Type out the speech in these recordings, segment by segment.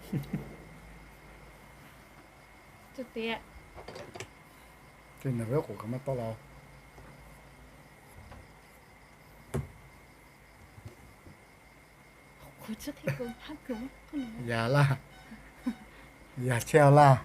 Te na ve k'oˍ kaꞈ maˇ tawˆ la. Yaꞈ laˇ. Yaꞈ chehˇ-aw laˇ.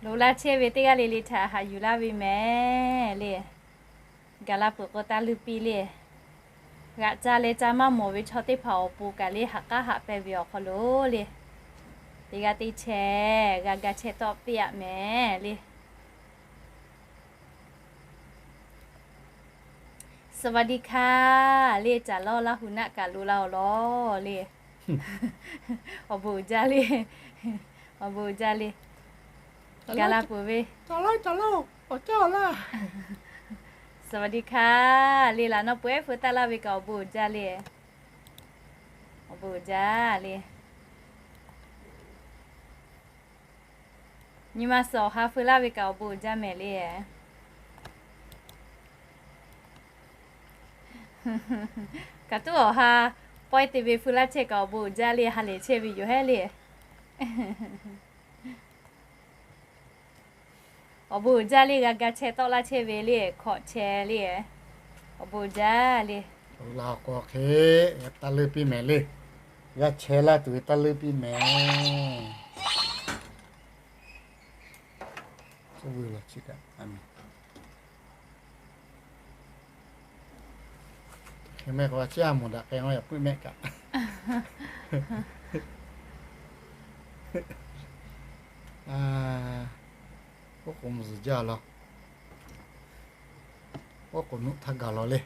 Loꞈ la chehˇ ve teˇ g'aˇ le le htaꞈ haꞈ yuˬ laˇ ve mehˍ le. Gaˬ la peuˬ k'o taˇ leuˇ piˇ le. G'aꞈ ca leh ca maˇ mawˬ ve chaw teˇ hpaˍ awˬ pon kaꞈ le ha k'aˉ haꞈ pehnˇ ve awˬ hk'aw lo le, teˇ g'aˇ teˇ chehˇ g'a ga chehˇ tawˆ piˇ-aˆ mehˍ le. สวัสดีค่ะ le, caˬ lawˇ Laˇhuˍ naˆ kaꞈ lo la-oˬ lawˬ le. Awˬ bon uiˍ jaˇ le. Awˬ bon uiˍ jaˇ le. Gaˬ la peuˬ ve สวัสดีค่ะ le, laꞈ naw peuˬ ehˉ feu taˇ laˇ ve kaꞈ awˬ bon uiˍ jaˇ le. Awˬ bon uiˍ jaˇ le. Nyi ma suhˍ awˬ ha feu laˇ ve kaꞈ awˬ bon uiˍ jaˇ mehˍ le. Kaꞈ tuˉ awˬ ha pawehˇ te ve feu laˇ chehˇ kaꞈ awˬ bon uiˍ jaˇ le, ha lehˬ chehˇ ve yoˬ hehˉ le. Awˬ bon uiˍ jaˇ le, g'a ga chehˇ tawˆ laˇ chehˇ ve le, hkawꞈ chehˇ le. Awˬ bon uiˍ jaˇ le. Laˬ k'o hk'e, taˇ leuˇ piˇ mehˍ le. G'a chehˇ laˇ tuˬ ve taˇ leuˇ piˇ mehˍ. Hk'e mehˆ k'o, a ciˉ a mawˬ daꞈ k'ai-a yaꞈ puiˉ mehˆ kaꞈ. Oˉ k'oˍ mvuhˇ zuhˬ jaˇ law. Oˉ k'oˍ nuˆ htaˇ gaˬ law le.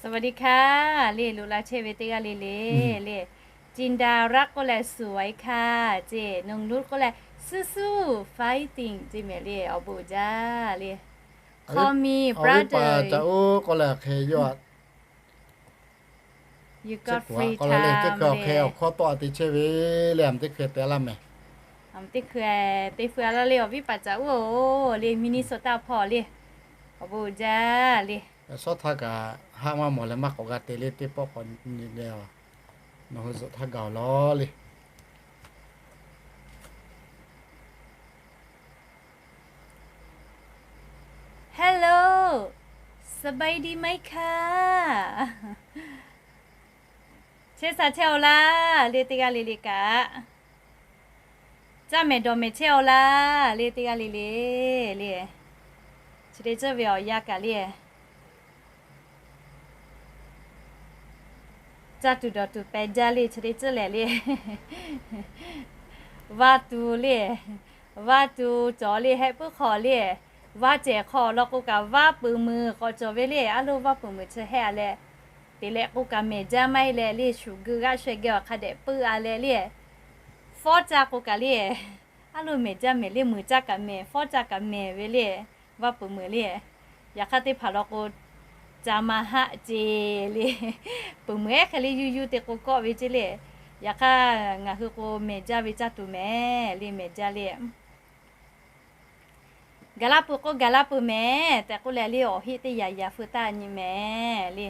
สวัสดีค่ะ le, loꞈ la chehˇ ve teˇ g'aˇ le le, le. Jinda Rak k'oˆ leh สวัสดีค่ะ ce, Nong Lur k'oˆ leh สู้ๆ fighting ce mehˍ le, awˬ bon uiˍ jaˇ le. Call me brother. Ca oˉ k'oˆ leh hk'e yawˇ a. You've got free time le. Teˇ hkui awˬ hk'e awˬ hkawˇ tawˆ a te chehˇ ve le, a teˇ hkui te laˇ mehˍ. Teˇ hkui te feu a laˇ le, awˬ viˉ paˍ ca oˉ le, Minnesota hpawˇ le. Awˬ bon uiˍ jaˇ le. Shawˉ htaˇ kaꞈ haˆ maˇ mawˬ leh maˇ k'awꞈ g'a te le, teˇ pawˆ k'awꞈ nyi le. Nawˬ hui zuhꞈ htaˇ gaˬ-oˬ law le. Hello, สบายดีไหมคะ Chehˇ sha chehˇ-aw laˇ le, teˇ g'aˇ le le kaꞈ. Caˇ mehˍ dawˬ mehˍ chehˇ-aw laˇ le, teˇ g'aˇ le le le. Chi te tcuhˇ ve awˬ yanˇ kaꞈ le. Caˇ tuˬ dawˬ tuˬ pehˍ jaˇ le, chi te tcuhˇ lehˍ le. Vaˇ tuˬ le, vaˇ tuˬ cawˬ le, heh puiˉ hk'aw le. Vaˇ cehˬ hk'aw law k'o kaꞈ vaˇ peuˬ meuˬ k'awꞈ cawˬ ve le. A loˇ vaˇ peuˬ meuˬ chi hehˆ a leh, te leh k'oˆ kaꞈ mehˍ jaˇ maˇ heˆ leh le, shuˍ geu g'aˆ shawehˇ geh awˬ hk'a dehꞈ puiˉ a leh le. Fawˉ caˇ k'o kaꞈ le, a loˇ mehˍ jaˇ mehˍ le, meuˬ caˇ kaꞈ mehˍ, fawˉ caˇ kaꞈ mehˍ ve le. Vaˇ peuˬ meuˬ le. Yaꞈ hk'aˇ teˇ hpaˍ law k'o, ca ma haˆ ce le. Peuˬ meuˬ ehˉ hk'e le yuˇ yuˇ te k'o kawˆ ve ce le. Yaꞈ hk'aˇ ngaˬ hui k'o mehˍ jaˇ ve caˇ tuˬ mehˍ le, mehˍ jaˇ le. Gaˬ la peuˬ k'o gaˬ la peuˬ mehˍ tehꞈ k'oˆ leh le, awˬ heˆ teˇ yaꞈ yaꞈ feu taˇ nyi mehˍ le.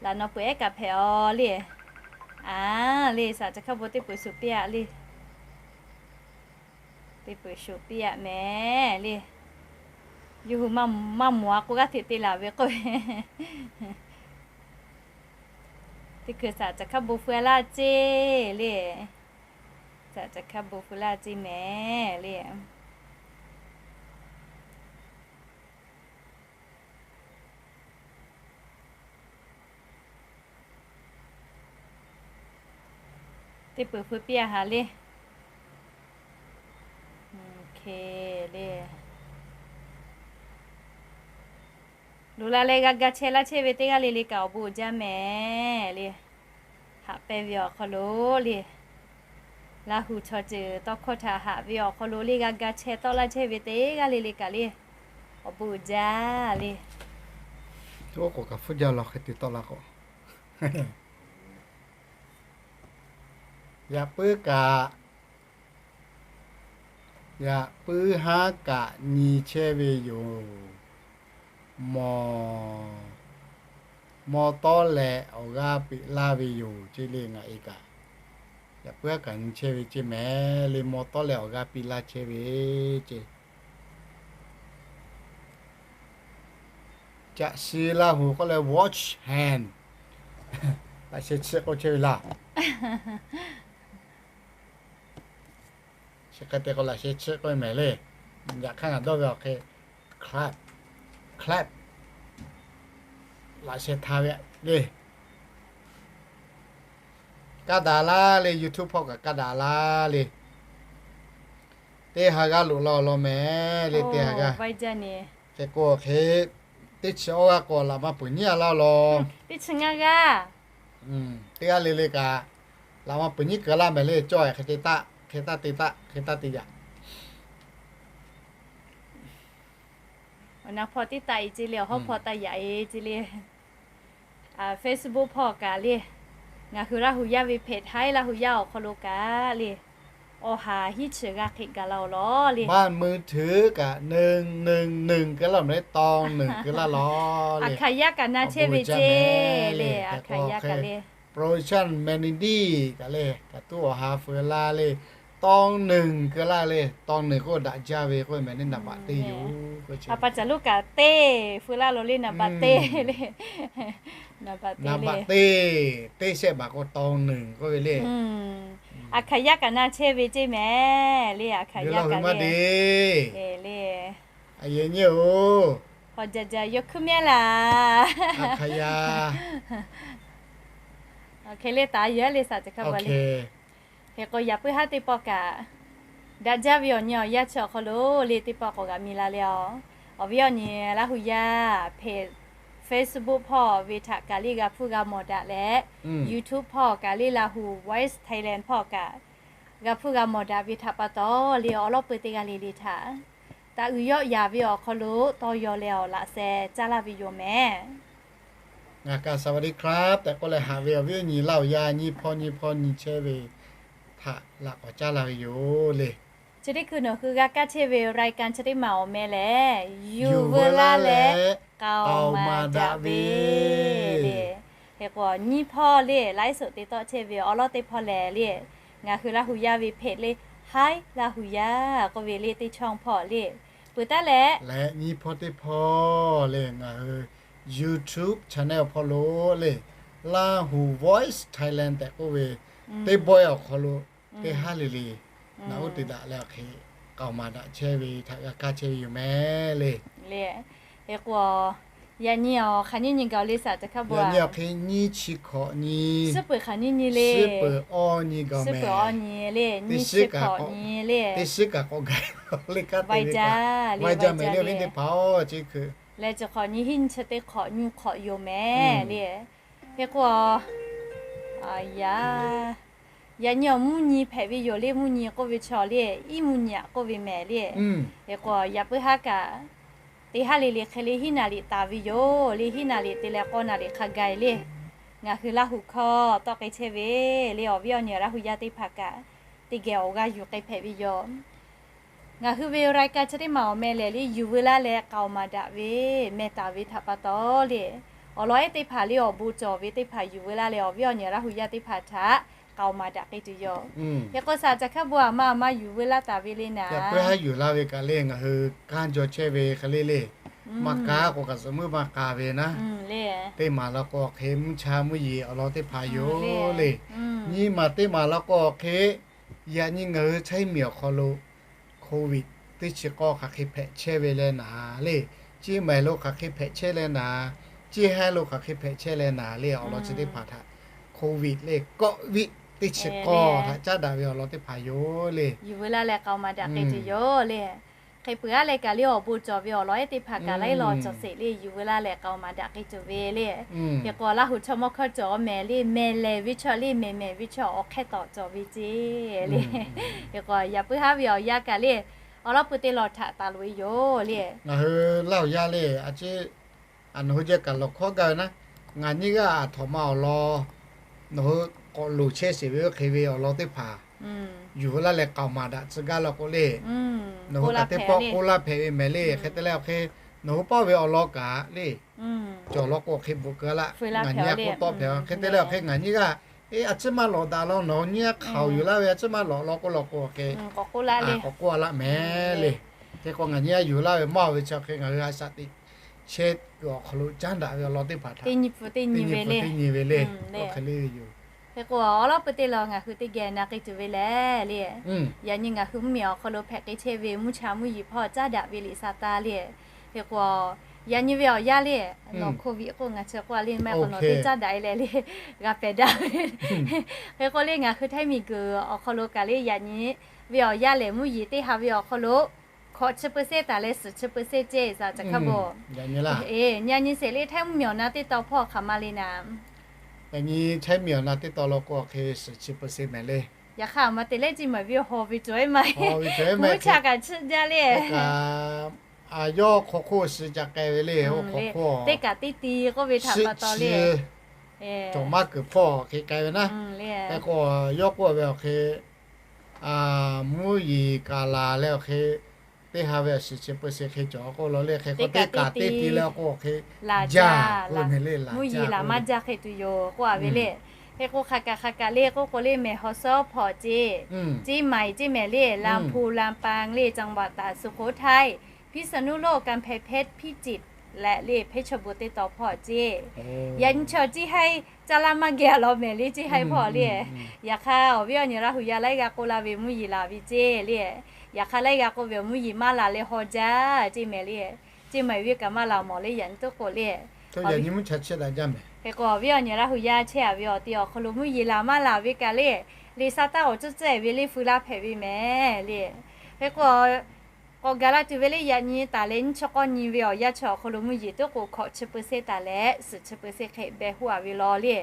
Laꞈ naw peuˬ ehˉ kaꞈ hpehꞈ-aw le. A le, shaꞈ ca hkaˇ bon teˇ peuˬ shuˍ piˇ-aˆ le. Teˇ peuˬ shuˍ piˇ-aˆ mehˍ le. Yawˇ hui maˇ mawˬ-a k'o g'aˇ hteꞈ te laˬ ve k'oˆ ve. Teˇ hkui shaꞈ ca hkaˇ bon feu laˇ ce le. Shaꞈ ca hkaˇ bon feu laˇ ce mehˍ le. Teˇ peuˬ hpu piˇ a haˍ le. Loꞈ la leh g'a ga chehˇ laˇ chehˇ ve teˇ g'aˇ le le kaꞈ awˬ bon uiˍ jaˇ mehˍ le. Haꞈ pehnˇ ve awˬ hk'aw lo le, Laˇ huˍ chaw ceuˬ tawˇ hkawˇ htaꞈ haꞈ ve awˬ hk'aw lo le g'a ga chehˇ tawˆ laˇ chehˇ ve teˇ g'aˇ le le kaꞈ le, awˬ bon uiˍ jaˇ le. Oˇ k'oˍ kaꞈ hpfuhˇ jaˇ law hk'e te tawˆ la k'o, yaꞈ puiˉ kaꞈ, yaꞈ puiˉ haˉ kaꞈ nyi chehˇ ve yoˬ. Mawˬ, mawˬ tawˉ leh awˬ g'aˇ piˇ laˇ ve yoˬ ceˇ le ngaˬ e kaꞈ. Yaꞈ puiˉ haˉ kaꞈ nyi chehˇ ve ceˇ mehˍ le, mawˬ tawˉ leh awˬ g'aˇ piˇ laˇ chehˇ ve ceˇ. Caꞈ shi Laˇ huˍ k'oˆ leh watch hand. Laꞈ sheh chiˆ k'oˆ chehˇ ve laˇ. Chi hk'e te k'o laꞈ sheh chiˆ k'oˆ ve mehˍ le. Yaꞈ hk'aˇ ngaˬ dawˇ ve awˬ hk'e clap, clap, laꞈ sheh htaˇ ve le. Kaˇ daꞈ laˇ le, YouTube hpawˇ kaꞈ kaˇ daꞈ laˇ le. Teˇ ha g'aˇ loꞈ la awˬ lawn mehˍ le, teˇ ha g'aˇ. Hk'e k'o hk'e, teˇ chi awˇ g'aˇ k'o laꞈ ma peuˬ nyiˉ a laˇ awˬ lawn. Teˇ g'aˇ le le kaꞈ, laꞈ ma peuˬ nyiˉ keu laˇ mehˍ le, cawˇ hk'e te taˆ, hk'e taˇ te taˆ, hk'e taˇ te yaꞈ. Awˬ na hpawˇ teˇ taˆ e ceˇ le, awˬ hawˉ hpawˇ taˇ yaꞈ e ceˇ le. Facebook hpawˇ kaꞈ le, ngaˬ hui Laˇ huˍ yaˇ ve เพจ Haiˉ Laˇ huˍ yaˇ awˬ hk'aw lo kaꞈ le, awˬ ha hiˉ chi g'a hk'e gaˬ la awˬ lawn le. บ้านมือถือ kaꞈ หนึ่งหนึ่งหนึ่ง keu laˇ mehˍ le, ตองหนึ่ง keu laˇ law le. Aˬ hkaˍ yaˇ kaꞈ na chehˇ ve ceˇ le, aˬ hkaˍ yaˇ kaꞈ le. Provincial Manidi kaꞈ le, kaꞈ tuˉ awˬ ha feu laˇ le, ตองหนึ่ง keu laˇ le, ตองหนึ่ง k'oˆ daꞈ jaˇ ve k'oˆ ve mehˍ le, naˍ baꞈ teˇ yoˬ. A pa caˬ lo kaꞈ teˇ feu laˇ lo le, naˍ baꞈ teˇ le. Naˍ baꞈ teˇ, teˇ shehˆ baˬ k'o ตองหนึ่ง k'oˆ ve le. Aˬ hkaˍ yaˇ kaꞈ na chehˇ ve ceˇ mehˍ le, aˬ hkaˍ yaˇ kaꞈ le. Le, a yehˬ nyi oˬ, hk'aw jaˇ jaˇ yawˇ hkuiˉ mehˉ laˬ. Aˬ hkaˍ yaˇ, hk'e le taˍ yaˇ le, saˍ caˬ hkaˇ bawˬ le. Hk'e k'o yaꞈ puiˉ haˉ teˇ pawˆ kaꞈ, daꞈ jaˇ ve awˬ nyi awˬ yanˇ chi awˬ hk'aw lo le teˇ pawˆ k'awꞈ g'a mi la le awˬ. Awˬ viˉ awˬ nyi Laˇ huˍ yaˇ เพจ Facebook hpawˇ ve htaꞈ kaꞈ le g'a hpuˇ g'a mawˬ daꞈ leh, YouTube hpawˇ kaꞈ le Laˇ huˍ Voice Thailand hpawˇ kaꞈ g'a hpuˇ g'a mawˬ daꞈ ve htaꞈ pa taw le awˬ lawˉ peu teˇ g'aˇ le le htaꞈ taˍ uiˍ yawˆ yaˍ ve awˬ hk'aw lo tawˇ yaw leh awˬ laꞈ sheh caˇ laˇ ve yoˬ mehˍ. Ngaˬ kaꞈ สวัสดีครับ tehꞈ k'oˆ leh haꞈ ve awˬ viˉ awˬ nyi Laˇ huˍ yaˇ nyiˇ hpawˇ nyiˇ hpawˇ nyi chehˇ ve htaꞈ laꞈ k'awꞈ caˇ la ve yoˬ le. Chi teˇ hkui nawˬ hui g'a kaˇ chehˇ ve รายการ chi teˇ maˬ awˬ meh lehˬ, yuˬ veu laˇ leh k'aoˍ maˍ daꞈ ve le. Hk'e k'o nyiˇ hpawˇ le laiˉ suhˍ te tawˆ chehˇ ve awˬ lawn teˇ hpawˇ lehˬ le, ngaˬ hui Laˇ huˍ yaˇ ve เพจ le, Haiˉ Laˇ huˍ yaˇ k'oˆ ve le teˇ ช่อง hpawˇ le. Peuˬ taˉ leh, leh nyiˇ hpawˇ teˇ hpawˇ le ngaˬ hui YouTube channel hpawˇ lo le, Laˇ huˍ Voice Thailand tehꞈ k'oˆ ve teˇ bawehˇ awˬ hk'aw lo teˇ haˉ le le naꞈ uˉ te daꞈ leh awˬ hk'e k'aoˍ maˍ daꞈ chehˇ ve htaꞈ g'a kaˇ chehˇ ve yoˬ mehˍ le. Le, hk'e k'o, yaꞈ nyi awˬ hk'aˬ nyiˇ nyi gaˬ le saˍ caˬ hkaˇ bawˬ, yaꞈ nyi awˬ hk'e nyiˇ chi hkawꞈ nyi, suhˉ peuˬ hk'aˬ nyiˇ nyi le, suhˉ peuˬ awˇ nyi gaˬ mehˍ. Teˇ shiˉ kaꞈ k'awꞈ gaˬ le, teˇ shiˉ kaꞈ k'awꞈ gaˬ le kaꞈ te ve kaꞈ, vaiˇ jaˇ mehˍ le awˬ viˉ teˇ hpaˍ-oˬ, chi hkui leh chi hk'awꞈ nyi hiˉ nyi chi teˇ hk'awꞈ nyi hk'awꞈ yoˬ mehˍ le. Hk'e k'o, a, yaꞈ, yaꞈ nyi awˬ mvuhˇ nyi hpehꞈ ve yoˬ le, mvuhˇ nyi k'oˆ ve chaw le, iˉ mvuhˇ nyi aꞈ k'oˆ ve mehˍ le. Hk'e k'o yaꞈ puiˉ haˉ kaꞈ, teˇ haˉ le le hk'e le hiˉ naˍ riˍ taˍ ve yoˬ le, hiˉ naˍ riˍ te leh k'awˇ naˍ riˍ hk'a gaˬ le, ngaˬ hui Laˇ huˍ hkawˇ tawˆ k'ai chehˇ ve le awˬ viˉ awˬ nyi Laˇ huˍ yaˇ teˇ hpaˍ kaꞈ, teˇ geh awˬ g'aˇ yuˬ k'ai hpehꞈ ve yoˬ. Ngaˬ hui ve รายการ chi teˇ maˬ awˬ meh lehˬ le, yuˬ veu laˇ leh k'aoˍ maˍ daꞈ ve meh taˍ ve htaꞈ pa taw le, awˬ lawn ehˉ teˇ hpaˍ le awˬ bon cawˬ ve teˇ hpaˍ yuˬ veu laˇ leh awˬ viˉ awˬ nyi Laˇ huˍ yaˇ teˇ hpaˍ htaꞈ k'aoˍ maˍ daꞈ k'ai tuˬ yoˬ. Hk'e k'o saˍ caˬ hkaˇ bawˬ aˬ ma aˬ ma yuˬ veu laˇ taˍ ve le naˍ, yaꞈ puiˉ haˉ yuˬ laˇ ve kaꞈ le ngaˬ hui kanˉ jaw chehˇ ve hk'e le le, maˇ kaˉ k'o kaꞈ zuhꞈ muiˉ maˇ k'a ve naˉ, teˇ maˬ law k'o hk'e mvuhˇ cha mvuhˇ yeˬ awˬ lawn teˇ hpaˍ yoˬ le. Nyiˇ maˬ teˇ maˬ law k'o hk'e, yaꞈ nyi ngaˬ hui chaiˇ miˬ awˬ hk'aw lo Covid teˇ chi k'awˇ hk'aˬ hk'e hpehꞈ chehˇ ve leh naˍ le, ciˇ mehˍ lo hk'aˬ hk'e hpehꞈ chehˇ leh naˍ, ciˇ haiˇ lo hk'aˬ hk'e hpehꞈ chehˇ leh naˍ le awˬ lawn chi teˇ hpaˍ htaꞈ Covid le kawˆ viˆ teˇ chi k'awˇ htaꞈ caˉ daꞈ ve awˬ lawn teˇ hpaˍ yoˬ le. Yuˬ veu laˇ leh k'aoˍ maˍ daꞈ k'ai tuˬ yoˬ le. Hk'e peuˬ-a leh kaꞈ le awˬ bon cawˬ ve awˬ lawn ehˉ teˇ hpaˍ kaꞈ laiˉ law cawˬ sheˍ le, yuˬ veu laˇ leh k'aoˍ maˍ daꞈ k'ai tuˬ ve le. Hk'e k'o Laˇ huˍ chaw mawˇ hkawˇ cawˬ mehˍ le, mehˍ lehˍ ve chaw le, mehˍ mehˍ ve chaw awˬ hk'ehˇ tawˍ cawˬ ve ceˇ le. Hk'e k'o yaꞈ puiˉ haˉ ve awˬ yanˇ kaꞈ le, awˬ lawn pui teˇ lawn htaꞈ taˍ loꞈ e yoˬ le. Ngaˬ hui Laˇ huˍ yaˇ le, a ciˉ, nawˬ hui jeh kaꞈ lawˬ hkawˉ gaˇ ve naˉ, ngaˬ nyiˇ g'aˇ aˬ htoꞈ ma awˬ lawn nawˬ hui k'awꞈ loˍ chehˇ sheˍ ve oˇ hk'e ve awˬ lawn teˇ hpaˍ yuˬ veu laˇ leh k'aoˍ maˍ daꞈ tcuh gaˇ law k'o le, nawˬ hui kaꞈ teˇ pawˆ k'oˆ laˇ hpehꞈ ve mehˍ le. Hk'e te leh awˬ hk'e nawˬ hui paˇ ve awˬ lawn kaꞈ le, cawˬ law k'o awˬ hk'e bvuhꞈ keu laˇ, ngaˬ nyiˇ g'aˇ k'oˆ tawˆ hpehꞈ. Hk'e te leh awˬ hk'e ngaˬ nyiˇ g'aˇ, e, a ciˉ maˇ lawꞈ daꞈ law, nawˬ hui nyiˇ g'aˇ hk'aoˍ yuˬ laˇ ve a ciˉ maˇ lawꞈ law k'o law k'o awˬ hk'e k'awꞈ k'oˆ laˇ mehˍ le. Hk'e k'o ngaˬ nyiˇ g'aˇ yuˬ laˇ ve maˇ ve chi awˬ hk'e ngaˬ hui a shaꞈ teꞈ chehˇ kuiˬ awˬ hk'aw lo caˉ daꞈ ve awˬ lawn teˇ hpaˍ htaꞈ teˇ nyi pfuhˍ teˇ nyi ve le. Hk'e k'o awˬ lawn pui teˇ lawn ngaˬ hui teˇ geh na k'ai tuˬ ve lehˬ le, yaꞈ nyi ngaˬ hui mvuhˇmiˬ awˬ hk'aw lo hpehꞈ k'ai chehˇ ve mvuhˇ cha mvuhˇ yeˬ hpawˇ caˉ daꞈ ve liꞈ sa taˇ le. Hk'e k'o yaꞈ nyi ve awˬ yanˇ le, nawˬ COVID k'o ngaˬ chi k'oˆ a le maˇ k'o nawˬ teˇ caˉ daꞈ e leh le, g'a pehˬ daꞈ ve. Hk'e k'o le ngaˬ hui Htaiˇ miˬguiˬ awˬ hk'aw lo kaꞈ le yaꞈ nyi ve awˬ yanˇ lehˬ mvuhˇ yeˬ teˇ ha ve awˬ hk'aw lo hkawꞈ chi เปอร์เซ็นต์ taˍ leh suhˍ chi เปอร์เซ็นต์ ceˇ saˍ caꞈ hkaˇ bo. Yaꞈ nyi sheˍ le Htaiˇ mvuhˇmiˬ awˬ na teˇ taw hpawˇ hk'aˬ ma le naˍ. Yaꞈ nyi Htaiˇ miˬ awˬ na teˇ taw law k'o awˬ hk'e suhˍ chi เปอร์เซ็นต์ mehˍ le. Yaꞈ hk'aˇ maˇ te leh ceˇ maˍ ve haw ve cawˬ e maˇ, mvuhˇ cha kaꞈ chiˇ jaˇ le. Yawˇ hk'aw hk'oˆ suhˍ ca k'ai ve le, oˇ hk'aw hk'oˆ teˇ kaꞈ teˇ ti k'oˆ ve htaꞈ pa taw le, cawˬ maˇ kuiˬ hpawˇ hk'e k'ai ve naˉ. Hk'e k'o yawˇ k'oˆ ve awˬ hk'e mvuhˇ yeˬ kaꞈ laˬ leh awˬ hk'e teˇ ha ve awˬ shiˍ chi เปอร์เซ็นต์ hk'e cawˬ k'oˆ law le. Hk'e k'o teˇ kaꞈ teˇ ti leh k'o hk'e jaˇ k'oˆ ve le, laˬ jaˇ, mvuhˇ yeˬ laˬ maˇ jaˇ hk'e tuˬ yoˬ k'oˆ a ve le. Hk'e k'o hk'aˬ kaꞈ hk'aˬ kaꞈ le k'oˆ k'o le mehˬ haw sawˉ hpawˇ ceˇ, ceˇ maiˍ ceˇ mehˍ le, ลำพูน ลำปาง le, จังหวัดตาก สุโขทัย พิษณุโลก กำแพงเพชร พิจิตร leh le เพชรบูรณ์ teˇ taw hpawˇ ceˇ. Yaꞈ nyi chaw ceˇ haiˉ caˇ laˇ maˇ geh a law mehˍ le ceˇ haiˉ hpawˇ le. Yaꞈ hk'aˇ awˬ viˉ awˬ nyi Laˇ huˍ yaˇ laiˉ g'a k'oˆ laˇ ve mvuhˇ yeˬ laˬ ve ceˇ le. Yaꞈ hk'aˇ laiˉ g'a k'oˆ ve mvuhˇ yeˬ maˇ laˬ leh haw jaˇ ceˇ mehˍ le. Ceˇ maiˍ ve kaꞈ maˇ laˬ mawˬ le yaꞈ nyi toˆ k'o le. Hk'e k'o awˬ viˉ awˬ nyi Laˇ huˍ yaˇ chehˇ a ve awˬ ti awˬ hk'aw lo mvuhˇ yeˬ laˬ maˇ laˬ ve kaꞈ le, liꞈ sa taˇ awˬ cuˇ tcuhˉ ve le feu laˇ hpehꞈ ve mehˍ le. Hk'e k'o k'awꞈ gaˬ la tuˬ ve le yaꞈ nyi taˍ leh nyiˇ chi k'awˇ nyi ve awˬ yanˇ chi awˬ hk'aw lo mvuhˇ yeˬ toˆ k'o hkawꞈ chi เปอร์เซ็นต์ taˍ leh suhˍ chi เปอร์เซ็นต์ hk'e beh huˆ a ve law le.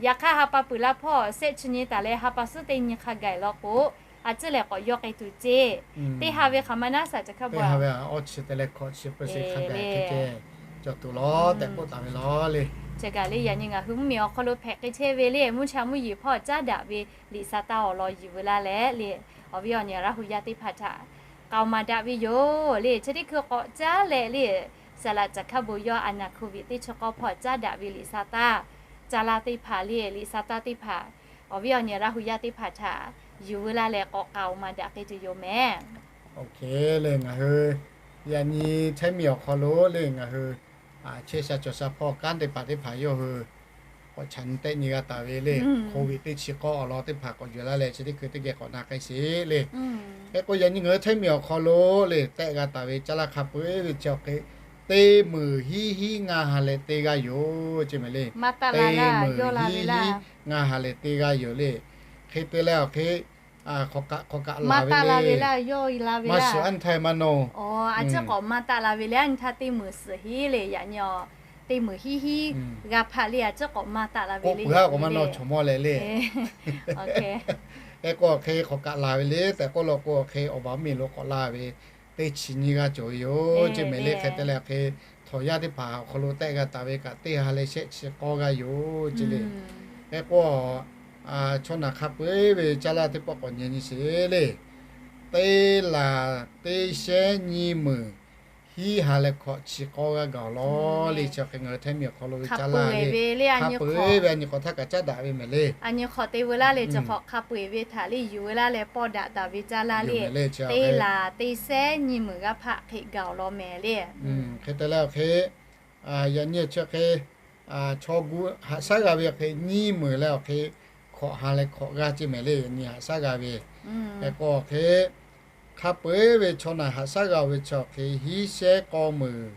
Yaꞈ hk'aˇ ha pa peuˬ laˇ hpawˇ shehˆ chi nyi taˍ leh ha pa suhˉ teˇ nyi hk'a gaˬ law k'o, a ciˉ lehˬ k'awꞈ yawˇ k'ai tuˬ ceˇ. Teˇ ha ve hk'aˬ ma naˉ saˍ caꞈ hkaˇ bo a ve awˇ chi te leh hkawꞈ chi เปอร์เซ็นต์ hk'a gaˬ hk'e ceh cawˬ tuˬ law tehꞈ k'oˆ taˍ ve law le. Chi kaꞈ le yaꞈ nyi ngaˬ hui mvuhˇmiˬ awˬ hk'aw lo hpehꞈ k'ai chehˇ ve le mvuhˇ cha mvuhˇ yeˬ hpawˇ caˉ daꞈ ve liꞈ sa taˇ awˬ lawn yuˬ veu laˇ leh le, awˬ viˉ awˬ nyi Laˇ huˍ yaˇ teˇ hpaˍ htaꞈ k'aoˍ maˍ daꞈ ve yoˬ le. Chi teˇ hkui k'awꞈ caˉ leh le, saˍ laꞈ caꞈ hkaˇ bon yawˇ a naˍ hk'oˆ viꞈ teˇ chi k'awˇ hpawˇ caˉ daꞈ ve liꞈ sa taˇ, caˇ laˇ teˇ hpaˍ le liꞈ sa taˇ teˇ hpaˍ, awˬ viˉ awˬ nyi Laˇ huˍ yaˇ teˇ hpaˍ htaꞈ yuˬ veu laˇ leh k'awꞈ k'aoˍ maˍ daꞈ k'ai tuˬ yoˬ mehˍ. Le ngaˬ hui yaꞈ nyi Htaiˇ miˬ awˬ hk'aw lo le ngaˬ hui chehˇ sha cawˬ sha hpawˇ kanˉ teˇ hpaˍ teˇ hpaˍ yawˇ hui k'awꞈ chaꞈ nyi tehˆ nyi g'a taˍ ve le, hk'oˆ viꞈ teˇ chi k'awˇ awˬ lawn teˇ hpaˍ k'awꞈ yuˬ laˇ leh chi teˇ hkui teˇ geh k'awꞈ na k'ai sheˍ le. Hk'e k'o yaꞈ nyi ngaˬ hui Htaiˇ miˬ awˬ hk'aw lo le tehˆ g'a taˍ ve caˇ laˇ hk'a peu-eˬ ve chi awˬ hk'e teˇ meunˍ hiˉ hiˉ ngaˇ ha leh teˇ g'aˇ yoˬ ceˇ mehˍ le. Teˇ meunˍ hiˉ hiˉ ngaˇ ha leh teˇ g'aˇ yoˬ le. Hk'e te leh awˬ hk'e hk'aˬ kaꞈ hk'aˬ kaꞈ laˬ ve le, maˇ shiˍ anˇ htaˇ maˇ nawˬ, a ciˉ k'awꞈ maˇ taˆ la ve le. Anˇ htaˇ teˇ meunˍ suhˍ hiˉ le yaꞈ nyi teˇ meunˍ hiˉ hiˉ g'a hpaˆ le a ciˉ k'awꞈ maˇ taˆ la ve le. K'oˆ puiˬ haˉ k'awꞈ maˇ nawˬ chaw mawˇ leh le. Hk'e k'o awˬ hk'e hk'aˬ kaꞈ laˬ ve le tehꞈ k'oˆ law k'o awˬ hk'e awˬ baˬ mvuhˇmiˬ lo k'awꞈ laˇ ve teˇ chi nyiˇ g'aˇ cawˬ ve yoˬ ceˇ mehˍ le. Hk'e te leh awˬ hk'e htawnˍ yaˇ teˇ hpaˍ awˬ hk'aw lo tehˆ g'a taˍ ve kaꞈ teˇ ha leh shehˆ chi k'awˇ g'aˇ yoˬ ceˇ le. Hk'e k'o chaw naˬ hk'a peu-eˬ ve caˇ laˇ teˇ pawˆ k'awꞈ nyi nyi sheˍ le. Teˇ laˬ teˇ shehˉ nyiˇ meunˍ hiˉ ha leh hkawꞈ chi k'awˇ g'aˇ gaˬ awˬ lawn le. Chi awˬ hk'e ngaˬ hui Htaiˇ miˬ awˬ hk'aw lo ve caˇ laˇ le, hk'a peu-eˬ ve a nyi k'awꞈ htaˇ kaꞈ caˉ daꞈ ve mehˍ le. A nyi hk'awꞈ te veu laˇ le, chi hk'awꞈ hk'a peu-eˬ ve htaꞈ le yuˬ veu laˇ leh pawˇ daꞈ taˍ ve caˇ laˇ le. Teˇ laˬ teˇ shehˉ nyiˇ meunˍ g'aˇ hpaˆ hk'e gaˬ awˬ lawn mehˍ le. Hk'e te leh awˬ hk'e yaꞈ nyi chi hk'e chaw gu haꞈ shaˉ g'a ve awˬ hk'e nyiˇ meunˍ leh awˬ hk'e hkawꞈ ha leh hkawꞈ g'aˇ ceˇ mehˍ le. Yaꞈ nyi haꞈ shaˉ g'a ve hk'e k'o awˬ hk'e hk'a peu-eˬ ve chaw naˬ haꞈ shaˉ g'a ve chi awˬ hk'e hiˉ shehˉ k'awˇ meunˍ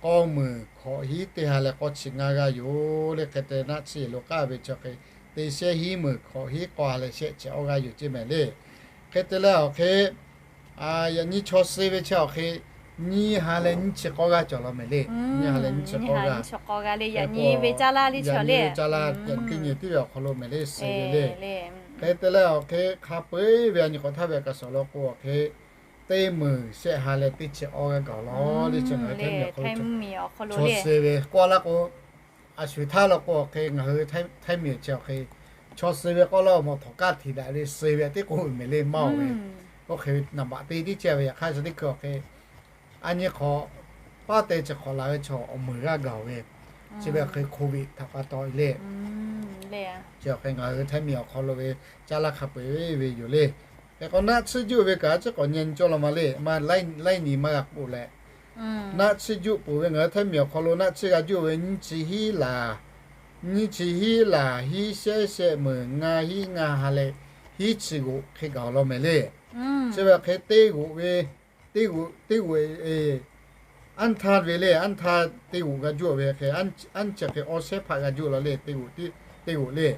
k'awˇ meunˍ hkawꞈ hiˉ teˇ ha leh k'awˇ chi ngaˇ g'aˇ yoˬ le. Hk'e te naˆ tsuhˇ yehˬ lo k'aˇ ve chi awˬ hk'e teˇ shehnˉ hiˉ meunˍ hkawꞈ hiˉ k'awˇ ha leh shehˆ chi awˇ g'aˇ yoˬ ceˇ mehˍ le. Hk'e te leh awˬ hk'e, yaꞈ nyi chaw suh ve chi awˬ hk'e nyiˇ ha leh nyiˇ chi k'awˇ g'aˇ cawˬ law mehˍ le. Nyiˇ ha leh nyiˇ chi k'awˇ g'aˇ, yaꞈ nyi ve caˇ laˇ teˇ nyi tiˉ ve awˬ hk'aw lo mehˍ le suh ve le. Hk'e te leh awˬ hk'e hk'a peu-eˬ ve a nyi k'awꞈ htaˇ ve a kaꞈ sawˍ law k'o awˬ hk'e teˇ meunˍ shehˆ ha leh teˇ chi awˇ g'aˇ gaˬ law le. Chi ngaˬ hui Htaiˇ miˬ awˬ hk'aw lo chaw suh ve k'awˇ laˇ k'o, a shu htaˇ law k'o awˬ hk'e ngaˬ hui Htaiˇ miˬ chi awˬ hk'e chaw suh ve k'awˇ laˇ awˬ mawˬ htawnˍ kaˇ htiꞈ daꞈ ve suh ve a teˇ k'oˆ ve mehˍ le maˇ-oˬ ve. Oˇ hk'e ve naˍ baꞈ te tiˉ ceh ve yaꞈ hk'aˇ chi teˇ hkui awˬ hk'e a nyi hk'awꞈ paˉ te chi hk'awꞈ la ve chaw awˬ meunˍ g'aˇ gaˬ-oˬ ve, chi ve awˬ hk'e Covid htaꞈ pa taw le. Chi awˬ hk'e ngaˬ hui Htaiˇ miˬ awˬ hk'aw lo ve caˇ laˇ hk'a peu-eˬ ve yoˬ le. Hk'e k'o naˆ tsuhˇ juˆ ve kaꞈ a ciˉ k'awꞈ nyi cawˇ law ma le. Laiˉ nyi maˇ g'a k'oˆ leh, naˆ tsuhˇ juˆ peuˬ ve ngaˬ hui Htaiˇ miˬ awˬ hk'aw lo naˆ tsuhˇ g'a juˆ ve nyiˇ chi hiˉ laˬ, nyiˇ chi hiˉ laˬ hiˉ shehˉ shehˆ meunˍ ngaˇ hiˉ ngaˇ ha leh hiˉ chi g'oꞈ hk'e gaˬ-oˬ law mehˍ le. Chi ve awˬ hk'e teˇ g'oꞈ ve, teˇ g'oꞈ teˇ g'oꞈ, anˇ htaˇ ve le, anˇ htaˇ teˇ g'oꞈ g'a juˆ ve hk'e, anˇ chi hk'e awˇ shehˉ hpaˆ g'a juˆ law le. Teˇ g'oꞈ, teˇ g'oꞈ le,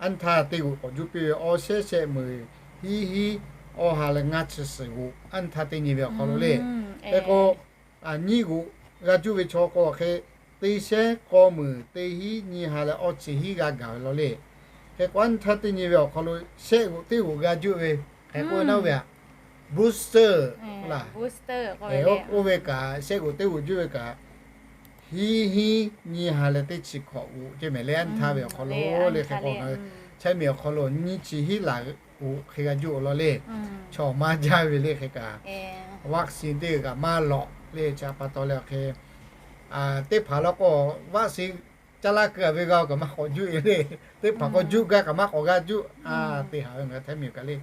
anˇ htaˇ teˇ g'oꞈ k'awꞈ juˆ piˇ ve awˇ shehˉ shehˆ meunˍ hiˉ hiˉ awˇ ha leh ngaˇ chi suhˍ g'oꞈ anˇ htaˇ teˇ nyi ve awˬ hk'aw lo le. Hk'e k'o, nyiˇ g'oꞈ g'a juˆ ve chaw k'o awˬ hk'e teˇ shehˉ k'awˇ meunˍ teˇ hiˉ nyiˇ ha leh awˇ chi hiˉ g'a gaˬ ve law le. Hk'e k'o anˇ htaˇ teˇ nyi ve awˬ hk'aw lo shehˆ g'oꞈ teˇ g'oꞈ g'a juˆ ve hk'e k'oˆ ve naˉ ve a, booster laˇ. Oˇ ve kaꞈ shehˆ g'oꞈ teˇ g'oꞈ juˆ ve kaꞈ hiˉ hiˉ nyiˇ ha leh teˇ chi hkawꞈ g'oꞈ ceˇ mehˍ le. Anˇ htaˇ ve awˬ hk'aw lo le hk'e k'o ngaˬ hui Htaiˇ miˬ awˬ hk'aw lo nyiˇ chi hiˉ laˬ g'oꞈ hk'e g'a juˆ law le. Chaw maˇ jaˇ ve le hk'e kaꞈ, vaccine teˇ g'aˇ kaꞈ maˇ lawꞈ le. Chi pa taw leh awˬ hk'e teˇ hpaˍ law k'o vaccine caˇ laˇ keu a ve g'a kaꞈ maˇ k'awꞈ juˆ e le. Teˇ hpaˍ k'o juˆ gaˇ kaꞈ maˇ k'awꞈ g'a juˆ a, te haꞈ ve ngaˬ hui Htaiˇ miˬ kaꞈ le.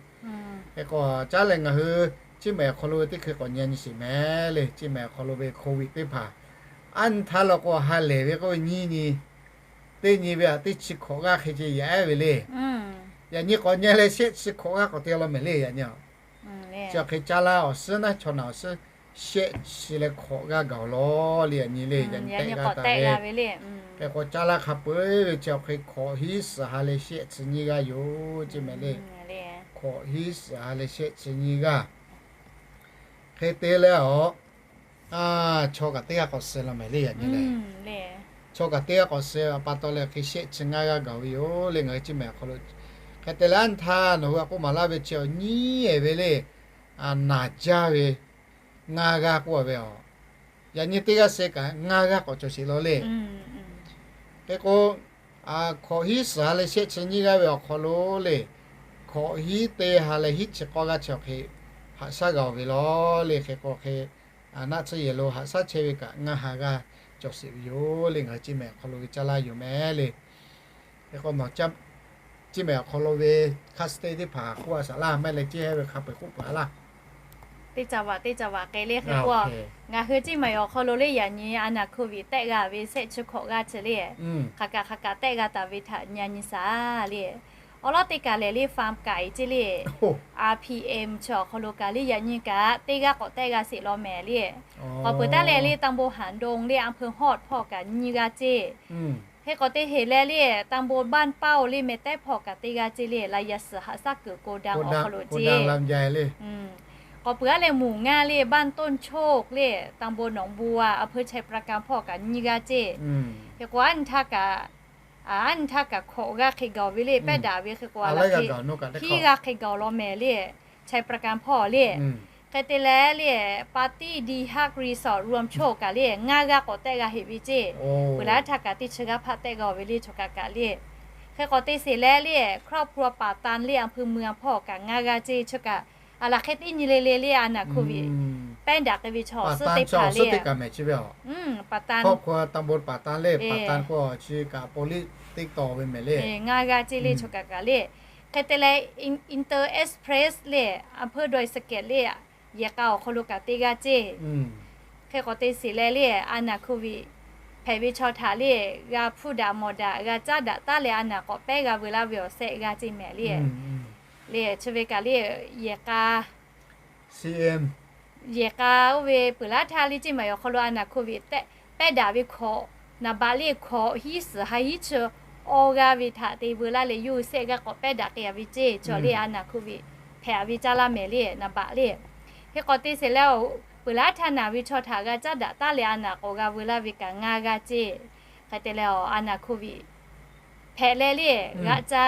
Hk'e k'o caˉ leh ngaˬ hui Chiˇ mehˍ awˬ hk'aw lo ve teˇ hkui k'awꞈ nyi nyi sheˍ mehˍ le. Chiˇ mehˍ awˬ hk'aw lo ve Covid teˇ hpaˍ anˇ htaˇ law k'o ha lehˬ ve k'oˆ ve nyiˇ nyi, teˇ nyi ve a teˇ chi hkawꞈ g'aˇ hk'e ce yaꞈ ehˉ ve le. Yaꞈ nyi k'awꞈ nyi leh shehˆ chi hkawꞈ g'aˇ k'awꞈ te law mehˍ le. Yaꞈ nyi chi awˬ hk'e caˇ laˇ awˬ suhˉ naˉ chaw naˬ awˬ suhˉ shehˆ chi leh hkawꞈ g'aˇ gaˬ-oˬ law le. Yaꞈ nyi le yaꞈ nyi tehˆ g'a taˍ ve hk'e k'o caˇ laˇ hk'a peu-eˬ ve chi awˬ hk'e hkawꞈ hiˉ suhˍ ha leh shehˆ chi nyiˇ g'aˇ yoˬ ceˇ mehˍ le. Hkawꞈ hiˉ suhˍ ha leh shehˆ chi nyiˇ g'aˇ hk'e te leh a, chaw kaꞈ teˇ g'aˇ k'awꞈ suh law mehˍ le. Yaꞈ nyi le chaw kaꞈ teˇ g'aˇ k'awꞈ suh pa taw leh hk'e shehˆ chi ngaˇ g'aˇ gaˬ ve yoˬ le. Ngaˬ hui Chiˇ mehˍ awˬ hk'aw lo hk'e te leh anˇ htaˇ nawˬ hui a k'oˆ maˍ laˇ ve chi awˬ nyiˉ ehˍ ve le, naˬ jaˇ ve ngaˇ g'aˇ k'oˆ a ve a, yaꞈ nyi teˇ g'aˇ suh kaꞈ ngaˇ g'aˇ k'awꞈ cawˬ sheˍ law le. Hk'e k'o hkawꞈ hiˉ suhˍ ha leh shehˆ chi nyiˇ g'aˇ ve awˬ hk'aw lo le, hkawꞈ hiˉ teˇ ha leh hiˉ chi k'awˇ g'aˇ chi awˬ hk'e haꞈ shaˉ g'a-oˬ ve law le. Hk'e k'o hk'e naˆ tsuhˇ yehˬ lo haꞈ shaˉ chehˇ ve kaꞈ ngaˇ ha g'aˇ cawˬ sheˍ ve yoˬ le. Ngaˬ hui Chiˇ mehˍ awˬ hk'aw lo ve caˇ laˇ yoˬ mehˍ le. Hk'e k'o nawˬ Chiˇ mehˍ awˬ hk'aw lo ve hk'aˇ suh teˇ teˇ hpaˍ k'oˆ a shaˍ laˇ mehˍ leh ceˇ hehˉ ve hk'a peu-eˬ k'oˆ peuˬ a laˇ. Teˇ ca vaꞈ teˇ ca vaꞈ k'ai le hk'e k'o, ngaˬ hui Chiˇ mehˍ awˬ hk'aw lo le yaꞈ nyi a naˍ Covid tehˆ g'a ve shehˆ chi hkawꞈ g'aˇ chi le, hk'aˬ kaꞈ hk'aˬ kaꞈ tehˆ g'a taˍ ve htaꞈ nyi nyi shaˍ le. Awˬ lawn teˇ kaˬ lehˬ le farm kaiˍ ceˇ le, R P M chi awˬ hk'aw lo kaꞈ le yaꞈ nyi kaꞈ teˇ g'aˇ k'awꞈ tehˆ g'a sheˍ law mehˍ le. K'awꞈ peuˬ taˉ leh le ตำบลหางดง le อำเภอฮอด hpawˇ kaꞈ nyiˇ g'aˇ ceˇ. Hk'e k'awꞈ te sheˍ leh le ตำบลบ้านเป้า le meh tehˉ hpawˇ kaꞈ teˇ g'aˇ ceˇ le, laꞈ yaꞈ suhˍ haꞈ shaˉ kuiˬ โกดัง awˬ hk'aw lo ceˇ. K'awꞈ peuˬ aˉ leh หมู่ห้า le บ้านต้นโชค le ตำบลหนองบัว อำเภอไชยปราการ hpawˇ kaꞈ nyiˇ g'aˇ ceˇ. Hk'e k'o anˇ htaˇ kaꞈ, anˇ htaˇ kaꞈ hkawꞈ g'aˇ hk'e gaˬ ve le pehˉ daꞈ ve hk'e k'o a la hk'e hiˉ g'aˇ hk'e gaˬ law mehˍ le, ไชยปราการ hpawˇ le. Hk'e te leh le ปาร์ตี้ดีฮัก รีสอร์ท รวมโชค kaꞈ le ngaˇ g'aˇ k'awꞈ tehˆ g'a sheˍ ve ceˇ. Peuˬ laˇ htaˇ kaꞈ teˇ chi g'aˇ hpaˆ tehˆ g'a-oˬ ve le chaw kaꞈ kaꞈ le. Hk'e k'awꞈ te sheˍ leh le ครอบครัวป่าตัน le อำเภอเมือง hpawˇ kaꞈ ngaˇ g'aˇ ceˇ. Chaw kaꞈ a la hk'e teˇ nyi le le le a naˍ Covid pehˉ daꞈ k'ai ve chaw suhˉ teˇ hpaˍ le, ป่าตัน ครอบครัวตำบลป่าตัน le ป่าตัน k'o chi kaꞈ โปรลิส teˇ taw ve mehˍ le. Ngaˇ g'aˇ ceˇ le chaw kaꞈ kaꞈ le. Hk'e te leh อินเตอร์เอสเพรส le, อำเภอดอยสะเก็ด le, yehˬ k'a awˬ hk'aw lo kaꞈ teˇ g'aˇ ceˇ. Hk'e k'awꞈ te sheˍ leh le a naˍ Covid hpehꞈ ve chaw htaꞈ le g'a hpuˇ daꞈ mawˬ daꞈ g'a caˉ daꞈ taˉ leh a naˍ k'awꞈ pehˉ g'a veu laˇ ve awˬ shehˆ g'aˇ ceˇ mehˍ le. Le chi ve kaꞈ le yehˬ k'a yehˬ k'a oˇ ve peuˬ laˇ htaˇ le ceˇ maˬ awˬ hk'aw lo a naˍ Covid pehˉ daꞈ ve hkawꞈ naˍ baꞈ le hkawꞈ hiˉ suhˍ ha hiˉ chi awˇ g'aˇ ve htaꞈ te veu laˇ leh yawˇ hui sehˆ g'aˇ k'awꞈ pehˉ daꞈ k'ai a ve ceˇ. Chaw le a naˬ hk'oˆ ve hpehꞈ a ve caˇ laˇ mehˍ le naˍ baꞈ le. Hk'e k'awꞈ te sheˍ leh, peuˬ laˉ htaˇ naˬ ve chaw htaꞈ g'a caˉ daꞈ taˉ leh a naˬ k'awꞈ g'a veu laˇ ve kaꞈ ngaˇ g'aˇ ceˇ. Hk'e te leh a naˬ hk'oˆ ve hpehꞈ leh le g'aꞈ ca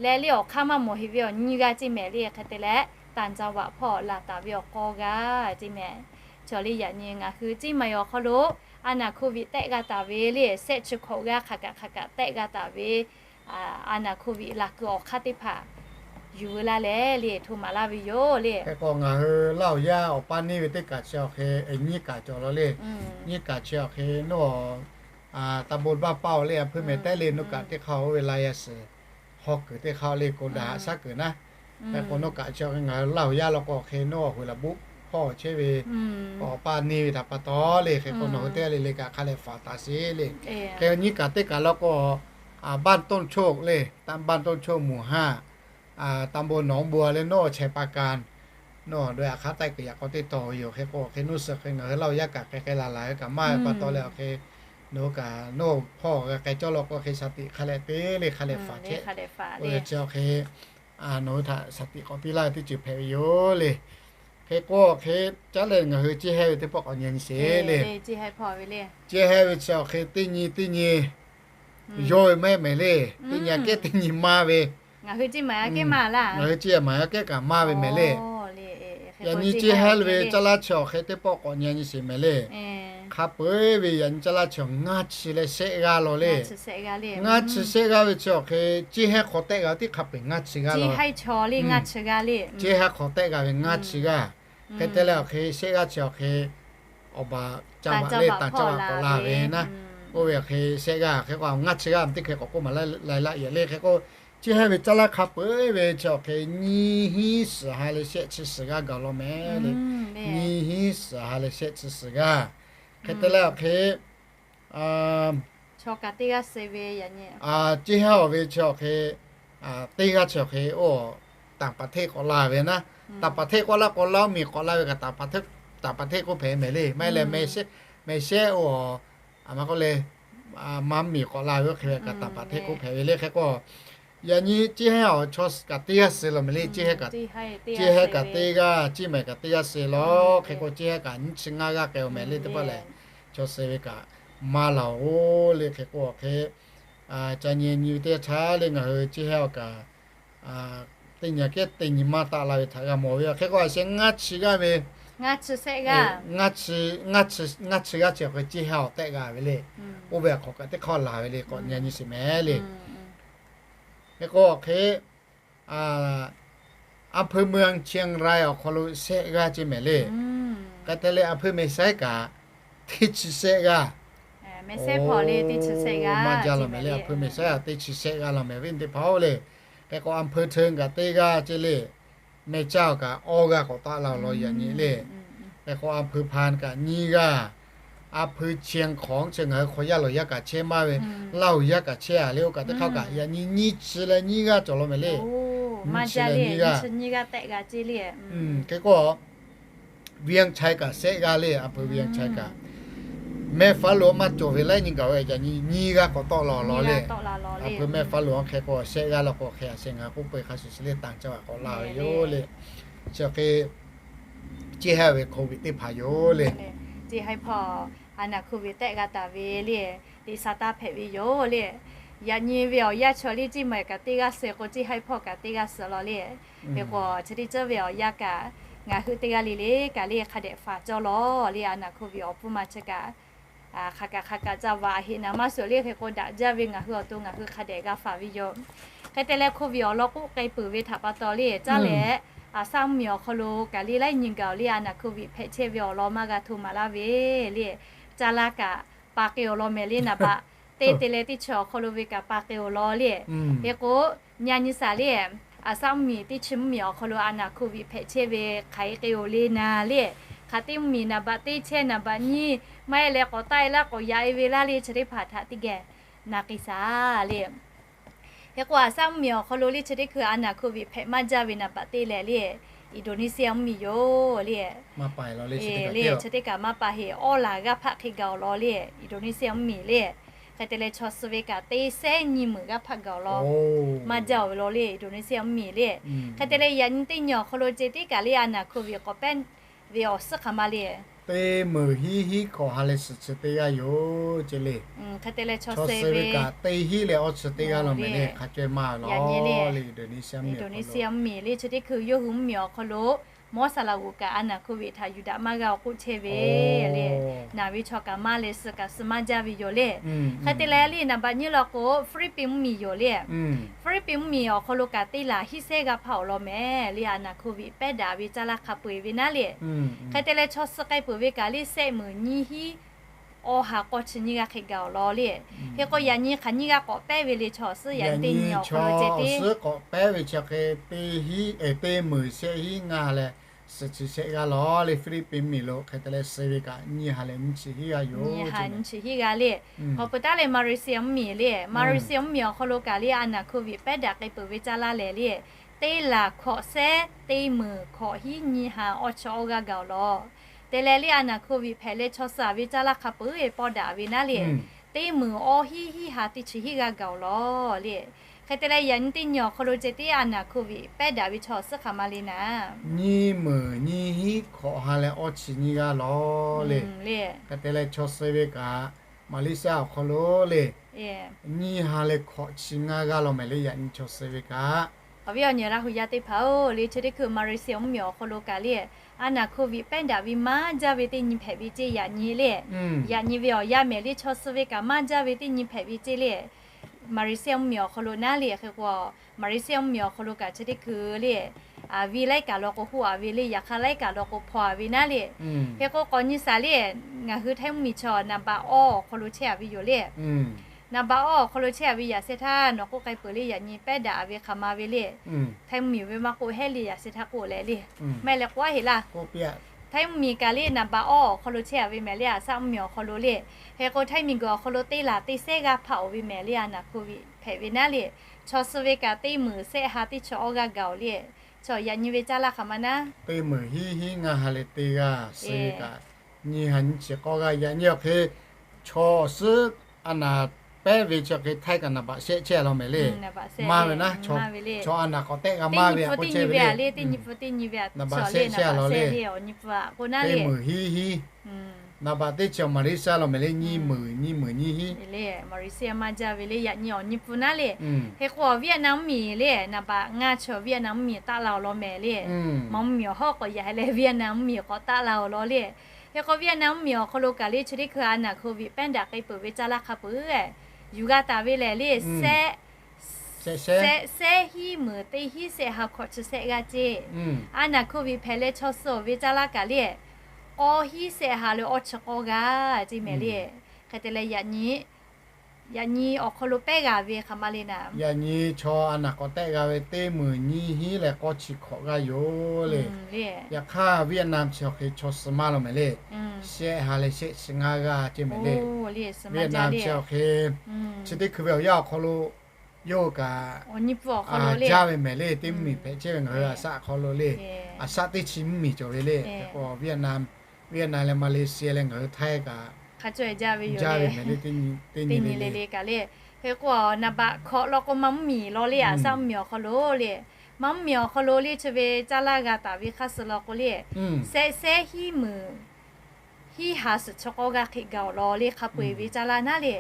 leh le awˬ hk'aˇ maˇ mawˬ heˍ ve awˬ nyiˇ g'aˇ ceˇ mehˍ le. Hk'e te leh ต่างจังหวัด hpawˇ laˬ taˍ ve awˬ k'awˇ g'aˇ ceˇ mehˍ. Chaw le yaꞈ nyi ngaˬ hui ciˇ ma awˬ hk'aw lo a naˬ hk'oˆ ve tehˆ g'a taˍ ve le sehˆ chi hkawꞈ g'aˇ hk'aˬ kaꞈ hk'aˬ kaꞈ tehˆ g'a taˍ ve a naˬ hk'oˆ ve laˬ kuiˬ awˬ hk'aˇ teˇ hpaˍ yuˬ veu laˇ leh le hto maˍ laˇ ve yoˬ le. Hk'e k'o ngaˬ hui Laˇ huˍ yaˇ awˬ paˇ neˇ ve teˇ kaꞈ chi awˬ hk'e nyiˇ kaꞈ cawˬ law le. Nyiˇ kaꞈ chi awˬ hk'e nawˬ ตำบลบ้านเป้า le a hpui mehˍ tehˉ le nawˬ kaꞈ teˇ hk'aˇ oˇ ve la yaˇ suhˍ hk'aw kuiˬ teˇ hk'aˇ le โกดัง haꞈ shaˉ kuiˬ naˉ. Hk'e k'o nawˬ kaꞈ chi ngaˬ hui Laˇ huˍ yaˇ law k'o hk'e nawˬ awˬ hui laˬ buˆ hpawˇ chehˇ ve awˬ paˇ neˇ ve htaꞈ pa taw le hk'e k'o nawˬ hui teˇ g'aˇ le le kaꞈ hk'a lehˬ faˍ taˍ sheˍ le. Hk'e nyiˇ kaꞈ teˇ kaꞈ law k'o บ้านต้นโชค le บ้านต้นโชค หมู่ห้า ตำบลหนองบัว le nawˬ ชัยปราการ nawˬ โดย อาคาใต้ kuiˬ yaꞈ k'aw teˇ taw ve yoˬ. Hk'e k'o hk'e nawˬ suhˍ hk'e ngaˬ hui Laˇ huˍ yaˇ kaꞈ k'ai k'ai laˬ laˬ ve kaꞈ maˇ pa taw leh awˬ hk'e nawˬ hui kaꞈ nawˬ hpawˇ g'a k'ai cawˇ law k'o hk'e shaˍ tiꞈ hk'a lehˬ te le hk'a lehˬ faˍ chehˇ. Oˇ ve chi awˬ hk'e nawˬ hui htaꞈ shaˍ tiꞈ k'awꞈ piˇ laˇ ve teˇ ceuˬ hpehꞈ ve yoˬ le. Hk'e k'o hk'e caˉ leh ngaˬ hui ciˇ hehˇ ve teˇ pawˆ k'awꞈ nyi nyi sheˍ le. Ciˇ hehˇ ve chi awˬ hk'e teˇ nyi teˇ nyi yawˇ ve mehˆ mehˍ le. Teˇ nyi aꞈ kehˉ teˇ nyi maˇ ve ngaˬ hui ciˇ maˍ aꞈ kehˉ kaꞈ maˇ ve mehˍ le. Yaꞈ nyi ciˇ hehˇ ve caˇ laˇ chi awˬ hk'e teˇ pawˆ k'awꞈ nyi nyi sheˍ mehˍ le. Hk'a peu-eˬ ve yaꞈ nyi caˇ laˇ chi ngaˇ chi leh shehˆ g'aˇ law le. Ngaˇ chi shehˆ g'aˇ ve chi awˬ hk'e ciˇ hehˇ hk'aw tehˆ g'a ve teˇ hk'a peu-eˬ ngaˇ chi g'aˇ law. Ciˇ hehˇ hk'aw tehˆ g'a ve ngaˇ chi g'aˇ. Hk'e te leh awˬ hk'e shehˆ g'aˇ chi awˬ hk'e awˬ baˬ caˇ baˬ le ต่างจังหวัด k'awꞈ la ve naˉ. Oˇ ve awˬ hk'e shehˆ g'aˇ hk'e k'o ngaˇ chi g'aˇ teˇ hk'e k'awꞈ k'oˆ maˍ laˇ laiˉ laꞈ yehˬ le. Hk'e k'o ciˇ hehˇ ve caˇ laˇ hk'a peu-eˬ ve chi awˬ hk'e nyiˇ hinˉ suhˍ ha leh shehˆ chi suhˍ g'aˇ gaˬ law mehˍ le. Nyiˇ hinˉ suhˍ ha leh shehˆ chi suhˍ g'aˇ. Hk'e te leh awˬ hk'e chaw kaꞈ teˇ g'aˇ suh ve yaꞈ nyi ciˇ hehˇ awˬ ve chi awˬ hk'e teˇ g'aˇ chi awˬ hk'e oˇ ต่างประเทศ k'awꞈ la ve naˉ. ต่างประเทศ k'oˆ laˇ k'o Laˇ huˍ miˬ k'awꞈ la ve kaꞈ ต่างประเทศ k'oˆ hpehꞈ mehˍ le. Maˇ heˆ leh mehˍ shehˆ oˇ a ma k'oˆ le maˇ miˬ k'awꞈ la ve oˇ hk'e ve kaꞈ ต่างประเทศ k'oˆ hpehꞈ ve le. Hk'e k'o yaꞈ nyi ciˇ hehˇ awˬ chaw kaꞈ teˇ g'aˇ suh law mehˍ le. Ciˇ hehˇ kaꞈ teˇ g'aˇ, ciˇ mehˍ kaꞈ teˇ g'aˇ suh law. Hk'e k'o ciˇ hehˇ kaꞈ nyiˇ chi ngaˇ g'aˇ k'ai-o mehˍ le. Teˇ hpaˍ lehˬ chaw suh ve kaꞈ maˇ laˬ-oˬ le. Hk'e k'o awˬ hk'e ca nyi nyi ve teˇ g'aˇ chaˇ le ngaˬ hui ciˇ hehˇ awˬ kaꞈ teˇ nyi aꞈ kehˉ teˇ nyi maˇ taˆ la ve htaꞈ g'a mawˬ ve. Hk'e k'o a sheh ngaˇ chi g'aˇ ve ngaˇ chi g'aˇ chi awˬ hk'e ciˇ hehˇ awˬ tehˆ g'a ve le. Oˇ ve awˬ hk'awꞈ kaꞈ teˇ hk'aˇ laˬ ve le k'awꞈ nyi nyi sheˍ mehˍ le. Hk'e k'o awˬ hk'e อำเภอเมืองเชียงราย awˬ hk'aw lo shehˆ g'aˇ ceˇ mehˍ le. Hk'e te leh อำเภอแม่สาย kaꞈ teˇ chi shehˆ g'aˇ maˇ jaˇ law mehˍ le. อำเภอแม่สาย kaꞈ teˇ chi shehˆ g'aˇ law mehˍ ve teˇ hpaˍ-oˬ le. Hk'e k'o อำเภอเทิง kaꞈ teˇ g'aˇ ceˇ le. แม่สาย kaꞈ awˇ g'aˇ k'awꞈ taˆ la law yaꞈ nyi le. Hk'e k'o อำเภอพาน kaꞈ nyiˇ g'aˇ. อำเภอเชียงของ chi ngaˬ hui hk'aw yaˇ lawˬ yaˇ kaꞈ chehˇ maˇ ve, Laˇ huˍ yaˇ kaꞈ chehˇ a le. Oˇ kaꞈ teˇ hk'aˇ kaꞈ yaꞈ nyi nyiˇ chi leh nyiˇ g'aˇ cawˬ law mehˍ le. Nyiˇ chi leh nyiˇ g'aˇ. Hk'e k'o เวียงชัย kaꞈ shehˆ g'aˇ le. อำเภอเวียงชัย kaꞈ แม่ฟ้าหลวง maˇ cawˬ ve laiˉ nyi gaˬ-oˬ yaꞈ nyi nyiˇ g'aˇ k'awꞈ tawˆ la law le. อำเภอแม่ฟ้าหลวง hk'e k'o shehˆ g'aˇ law k'o hk'e a sheh ngaˬ hui k'oˆ peu hk'a shuˍ shuˍ le ต่างจังหวัด k'awꞈ la ve yoˬ le. Chi hk'e ciˇ hehˇ ve โควิด teˇ hpaˍ yoˬ le. Ciˇ hehˇ hpawˇ a naˬ โควิด tehˆ g'a taˍ ve le. Teˇ sha taˇ hpehꞈ ve yoˬ le. Yaꞈ nyi ve awˬ yanˇ chaw le ciˇ mehˍ kaꞈ teˇ g'aˇ suh k'o ciˇ hehˇ hpawˇ kaꞈ teˇ g'aˇ suh law le. Hk'e k'o chi teˇ ceuˬ ve awˬ yanˇ kaꞈ ngaˬ hui teˇ g'aˇ le le kaꞈ le hk'a dehꞈ faˍ cawˇ law le. A naˬ โควิด awˬ pfuhˇ ma chi kaꞈ hk'aˬ kaꞈ hk'aˬ kaꞈ ca vaꞈ heꞈ naˍ maˇ suhˍ le. Hk'e k'o daꞈ jaˇ ve ngaˬ hui awˬ to ngaˬ hui hk'a dehꞈ g'a faˍ ve yoˬ. Hk'e te leh โควิด awˬ lawn k'oˆ k'ai peuˬ ve htaꞈ pa taw le caˇ leh, Aˍsaˆ mvuhˇmiˬ awˬ hk'aw lo kaꞈ le laiˉ nyi gaˬ-oˬ le. A naˬ โควิด hpehꞈ chehˇ ve awˬ lawn maˇ g'a hto maˍ laˇ ve le. Caˇ laˇ kaꞈ pa k'ai-oˬ law mehˍ le. Naˍ baꞈ teˇ te leh teˇ chi awˬ hk'aw lo ve kaꞈ pa k'ai-oˬ law le. Hk'e k'o nyi nyi shaˍ le, Aˍsaˆ mvuhˇmiˬ teˇ chi mvuhˇmiˬ awˬ hk'aw lo a naˬ โควิด hpehꞈ chehˇ ve hk'aˬ hk'e k'ai-oˬ le naˍ le. Hk'aˬ teˇ mvuhˇmiˬ naˍ baꞈ teˇ chehˇ naˍ baꞈ nyiˇ maˇ heˆ leh k'awꞈ taˆ e laˇ k'awꞈ yaꞈ e ve laˇ le. Chi teˇ hpaˍ htaꞈ teˇ geh na k'ai shaˍ le. Hk'e k'o Aˍsaˆ mvuhˇmiˬ awˬ hk'aw lo le chi teˇ hkui a naˬ โควิด hpehꞈ maˇ jaˇ ve naˍ baꞈ teˇ leh le, Indonesia mvuhˇmiˬ yoˬ le. Le chi teˇ kaꞈ maˇ pa heꞈ awˉ laˬ g'aˇ hpaˆ hk'e gaˬ-oˬ law le, Indonesia mvuhˇmiˬ le. Hk'e te leh chaw suh ve kaꞈ teˇ sehˉ nyiˇ meunˍ g'aˇ hpaˆ gaˬ awˬ lawn maˇ jaˇ-oˬ ve law le, Indonesia mvuhˇmiˬ le. Hk'e te leh yaꞈ nyi teˇ nyi awˬ hk'aw lo ceh tiˉ kaꞈ le a naˍ hk'oˆ ve k'awꞈ pehˉ ve awˬ suhˉ hk'aˬ ma le. Teˇ meunˍ hiˉ hiˉ hkawꞈ ha leh suhˍ chi teˇ g'aˇ yoˬ ce le. Hk'e te leh chaw suh ve kaꞈ teˇ hiˉ leh awˇ chi teˇ g'aˇ law mehˍ le, hk'a caweh maˇ laˬ le. Indonesia mvuhˇmiˬ le, chi teˇ hkui yawˇ hui mvuhˇmiˬ awˬ hk'aw lo mawˇ saˍ laꞈ g'oˍ kaꞈ a naˍ hk'oˆ ve htaꞈ yuˬ daꞈ maˇ g'a awˬ k'oˆ chehˇ ve le. Naˬ ve chaw kaꞈ maˇ leh suh kaꞈ suh maˇ jaˇ ve yoˬ le. Hk'e te leh le naˍ baꞈ nyiˇ law k'o Philippines mvuhˇmiˬ yoˬ le. Philippines mvuhˇmiˬ awˬ hk'aw lo kaꞈ teˇ laˬ hiˉ sehˉ g'aˇ hpaˆ awˬ lawn mehˍ le a naˍ hk'oˆ ve pehˉ daꞈ ve caˇ laˇ hk'a peu-eˬ ve naˉ le. Hk'e te leh chaw suh k'ai peuˬ ve kaꞈ le sehˆ meunˍ nyiˇ hiˉ awˇ ha k'awˇ chi nyiˇ g'aˇ hk'e gaˬ awˬ lawn le. Hk'e k'o yaꞈ nyi hk'aˬ nyiˇ g'aˇ k'awꞈ pehˉ ve le chaw suhˉ yaꞈ nyi teˇ nyi awˬ hk'aw lo ceh tiˉ k'awꞈ pehˉ ve chi hk'e teˇ hiˉ, teˇ meunˍ sehˆ hiˉ ngaˇ ha leh suhˍ chi sehˆ g'aˇ law le. Philippines mvuhˇmiˬ lo hk'e te leh suh ve kaꞈ nyiˇ ha leh nyiˇ chi hiˉ g'aˇ yoˬ. Nyiˇ ha nyiˇ chi hiˉ g'aˇ le. K'awꞈ peuˬ taˉ leh Malaysia mvuhˇmiˬ le, Malaysia mvuhˇmiˬ awˬ hk'aw lo kaꞈ le a naˍ hk'oˆ ve pehˉ daꞈ k'ai peuˬ ve caˇ laˇ lehˬ le, teˇ laˬ hkawꞈ sehˉ teˇ meunˍ hkawꞈ hiˉ nyiˇ ha awˇ chi awˇ g'aˇ gaˬ awˬ lawn. Te leh le a naˍ hk'oˆ ve hpehꞈ leh chaw suh ve caˇ laˇ hk'a peu-eˬ pawˇ daꞈ ve naˉ le, teˇ meunˍ awˇ hiˉ hiˉ ha teˇ chi hiˉ g'aˇ gaˬ awˬ lawn le. Hk'e te leh yaꞈ nyi teˇ nyi awˬ hk'aw lo ceh tiˉ a naˍ hk'oˆ ve pehˉ daꞈ ve chaw suhˉ hk'aˬ ma le naˍ, nyiˇ meunˍ nyiˇ hiˉ hkawꞈ ha leh awˇ chi nyiˇ g'aˇ law le. Hk'e te leh chaw suh ve kaꞈ Malaysia awˬ hk'aw lo le nyiˇ ha leh hkawꞈ chi ngaˇ g'aˇ law mehˍ le. Yaꞈ nyi chaw suh ve kaꞈ awˬ viˉ awˬ nyi Laˇ hu yaˇ teˇ hpaˍ-oˬ le, chi teˇ hkui Malaysia mvuhˇmiˬ awˬ hk'aw lo kaꞈ le a naˍ hk'oˆ ve pehˉ daꞈ ve maˇ jaˇ ve teˇ nyi hpehꞈ ve ceˇ yaꞈ nyi le. Yaꞈ nyi ve awˬ yanˇ mehˍ le chaw suh ve kaꞈ maˇ jaˇ ve teˇ nyi hpehꞈ ve ceˇ le. Malaysia mvuhˇmiˬ awˬ hk'aw lo naˉ le hk'e k'o, Malaysia mvuhˇmiˬ awˬ hk'aw lo kaꞈ chi teˇ hkui le, a ve laiˉ kaꞈ law k'o hoˆ a ve le, yaꞈ hk'aˇ laiˉ kaꞈ law k'o hpaw a ve naˉ le. Hk'e k'o k'awꞈ nyi shaˍ le, ngaˬ hui Htaiˇ mvuhˇmiˬ chaw naˍ baꞈ awˇ awˬ hk'aw lo chehˇ a ve yoˬ le. Naˍ baꞈ awˇ awˬ hk'aw lo chehˇ a ve yaꞈ sheh htaˇ nawˬ k'oˆ k'ai peuˬ le, yaꞈ nyi pehˉ daꞈ ve hk'aˬ ma ve le. Htaiˇ mvuhˇmiˬ ve maˇ k'oˆ heˉ le, yaꞈ sheh htaˇ k'oˆ leh le, maˇ heˆ leh k'oˆ a heˆ laˇ. Htaiˇ mvuhˇmiˬ kaꞈ le naˍ baꞈ awˇ awˬ hk'aw lo chehˇ a ve mehˍ le, aˬ shaˆ mvuhˇmiˬ awˬ hk'aw lo le. Hk'e k'o Htaiˇ miˬguiˬ awˬ hk'aw lo teˇ laˬ teˇ sehˉ g'aˇ hpaˆ oˬ ve mehˍ le a naˍ hk'oˆ ve hpehꞈ ve naˉ le. Chaw suh ve kaꞈ teˇ meunˍ sehˆ ha teˇ chi awˇ g'aˇ gaˬ oˬ le. Chaw yaꞈ nyi ve caˇ laˇ hk'aˬ ma naˉ, teˇ meunˍ hiˉ hiˉ ngaˇ ha leh teˇ g'aˇ suh ve kaꞈ nyiˇ ha nyiˇ chi k'awˇ g'aˇ. Yaꞈ nyi awˬ hk'e chaw awˬ suhˉ a naˍ pehˉ ve chi hk'e Htaiˇ kaꞈ naˍ baꞈ shehˆ chehˇ a law mehˍ le. Maˇ ve naˉ, chaw a naˍ k'awꞈ tehˆ g'a maˇ ve k'oˆ chehˇ ve le. Naˍ baꞈ shehˆ chehˇ a law le. Teˇ meunˍ hiˉ hiˉ. Naˍ baꞈ teˇ chi awˬ Malaysia law mehˍ le, nyiˇ meunˍ nyiˇ meunˍ nyiˇ hiˉ. Malaysia maˇ jaˇ ve le, yaꞈ nyi awˬ nyi pun naˉ le. Hk'e k'o Vietnam mvuhˇmiˬ le, naˍ baꞈ ngaˇ chi awˬ Vietnam mvuhˇmiˬ taˆ la awˬ lawn mehˍ le. Maˇ mvuhˇmiˬ awˬ hawˉ k'awꞈ yaꞈ leh Vietnam mvuhˇmiˬ k'awꞈ taˆ la awˬ lawn le. Hk'e k'o Vietnam mvuhˇmiˬ awˬ hk'aw lo kaꞈ le chi teˇ hkui a naˍ hk'oˆ ve pehˉ daꞈ k'ai peuˬ ve caˇ laˇ hk'a peuˬ yuˬ g'a taˍ ve lehˬ le, sehˆ sehˆ hiˉ meunˍ teˇ hiˉ sehˆ ha hkawꞈ chi sehˆ g'aˇ ceˇ. A naˍ hk'oˆ ve hpehꞈ leh chaw suh ve caˇ laˇ kaꞈ le, k'awˇ hiˉ sehˆ ha leh awˇ chi k'awˇ g'aˇ ceˇ mehˍ le. Hk'e te leh yaꞈ nyi awˬ hk'aw lo pehˉ g'a ve hk'aˬ ma le naˍ, yaꞈ nyi chaw a naˍ k'awꞈ tehˆ g'a ve teˇ meunˍ nyiˇ hiˉ leh k'awˇ chi hkawꞈ g'aˇ yoˬ le. Yaꞈ hk'aˇ Vietnam chi awˬ hk'e chaw suh maˇ law mehˍ le. Shehˆ ha leh shehˆ chi ngaˇ g'aˇ ceˇ mehˍ le. Vietnam chi awˬ hk'e chi teˇ hkui ve awˬ yanˇ awˬ hk'aw lo yawˇ hui kaꞈ jaˇ ve mehˍ le. Teˇ mvuhˇmiˬ hpehꞈ chehˇ ve ngaˬ hui aˬ shaˆ hk'aw lo le. Aˬ shaˆ teˇ chi mvuhˇmiˬ cawˬ ve le. Hk'e k'o Vietnam, Vietnam leh Malaysia leh ngaˬ hui Htaiˇ kaꞈ jaˇ ve mehˍ le. Teˇ nyi le le kaꞈ le. Hk'e k'o naˍ baꞈ hkawꞈ law k'o maˇ mvuhˇmiˬ law le, aˬ shaˆ mvuhˇmiˬ awˬ hk'aw lo le, maˇ mvuhˇmiˬ awˬ hk'aw lo le chi ve caˇ laˇ g'a taˍ ve hk'aˇ suh law k'o le, sehˆ sehˉ hiˉ meunˍ hiˉ ha suhˍ chi k'awˇ g'aˇ hk'e gaˬ awˬ lawn le hk'a peu-eˬ ve caˇ laˇ naˉ le.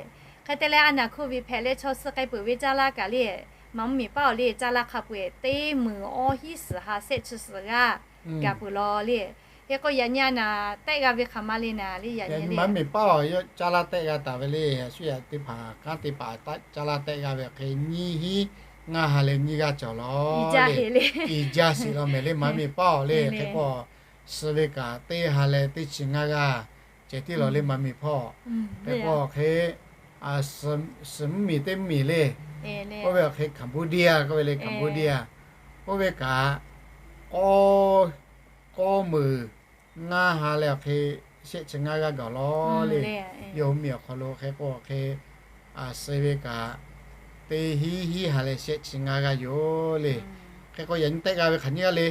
Hk'e te leh a naˍ hk'oˆ ve hpehꞈ leh chaw suh k'ai peuˬ ve caˇ laˇ kaꞈ le, maˇ mvuhˇmiˬ paˉ awˬ le caˇ laˇ hk'a peu-eˬ teˇ meunˍ awˇ hiˉ suhˍ ha sehˆ chi suhˍ g'aˇ gaˬ peuˬ law le. Hk'e k'o yaꞈ nyi a naˍ tehˆ g'a ve hk'aˬ ma le naˍ le, yaꞈ nyi maˇ mvuhˇmiˬ paˉ awˬ caˇ laˇ tehˆ g'a taˍ ve le. Yaꞈ shu yaꞈ teˇ hpaˍ kanˉ teˇ hpaˍ caˇ laˇ tehˆ g'a ve hk'e nyiˇ hiˉ ngaˇ ha leh nyiˇ g'aˇ cawˬ law le. Iˉ jaˇ sheˍ law mehˍ le, maˇ mvuhˇmiˬ paˉ awˬ le. Hk'e k'o suh ve kaꞈ teˇ ha leh teˇ chi ngaˇ g'aˇ ceh tiˉ law le maˇ mvuhˇmiˬ paˉ. Hk'e k'o hk'e suhˍ mvuhˇmiˬ teˇ mvuhˇmiˬ le. Oˇ ve awˬ hk'e Cambodia k'oˆ ve le, Cambodia oˇ ve kaꞈ k'awˇ k'awˇ meunˍ ngaˇ ha leh awˬ hk'e shehˆ chi ngaˇ g'aˇ gaˬ law le. Yawˇ hui mvuhˇmiˬ awˬ hk'aw lo hk'e k'o hk'e suh ve kaꞈ teˇ hiˉ hiˉ ha leh shehˆ chi ngaˇ g'aˇ yoˬ le. Hk'e k'o yaꞈ nyi tehˆ g'a ve hk'aˬ nyiˇ g'aˇ le.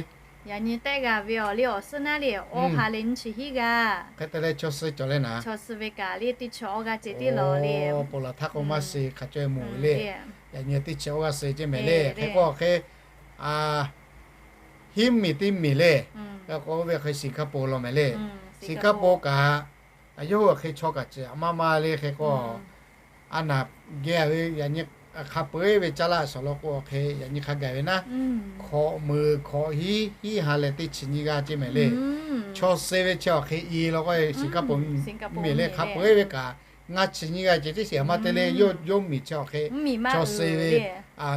Yaꞈ nyi tehˆ g'a ve awˬ liˇ awˬ suhˉ naˉ le, awˇ ha leh nyiˇ chi hiˉ g'aˇ. Hk'e te leh chaw suh cawˬ leh naˍ, chaw suh ve kaꞈ le teˇ chi awˇ g'aˇ ceh tiˉ lawˬ le. Ponˬ laˬ htaˇ k'o maˇ suh hk'a caweh moˍ ve le. Yaꞈ nyi teˇ chi awˇ g'aˇ suh ceh mehˍ le. Hk'e k'o hk'e hiˉ miˬ teˇ miˬ le. K'o ve hk'e Singapore lawˬ mehˍ le. Singapore kaꞈ yawˇ hui hk'e chaw kaꞈ ciˍ maˇ maˇ le. Hk'e k'o a naˍ geh ve yaꞈ nyi hk'a peu-eˬ ve caˇ laˇ shawˍ law k'o hk'e yaꞈ nyi hk'a gaˬ ve naˉ, hkawꞈ meuˍ hkawꞈ hiˉ hiˉ ha leh teˇ chi nyiˇ g'aˇ ceh mehˍ le. Chaw suh ve chi awˬ hk'e i law k'o Singapore miˬ le hk'a peu-eˬ ve kaꞈ ngaˇ chi nyiˇ g'aˇ ceh tiˉ sheˍ maˇ te le. Yawˇ miˬ chi awˬ hk'e chaw suh ve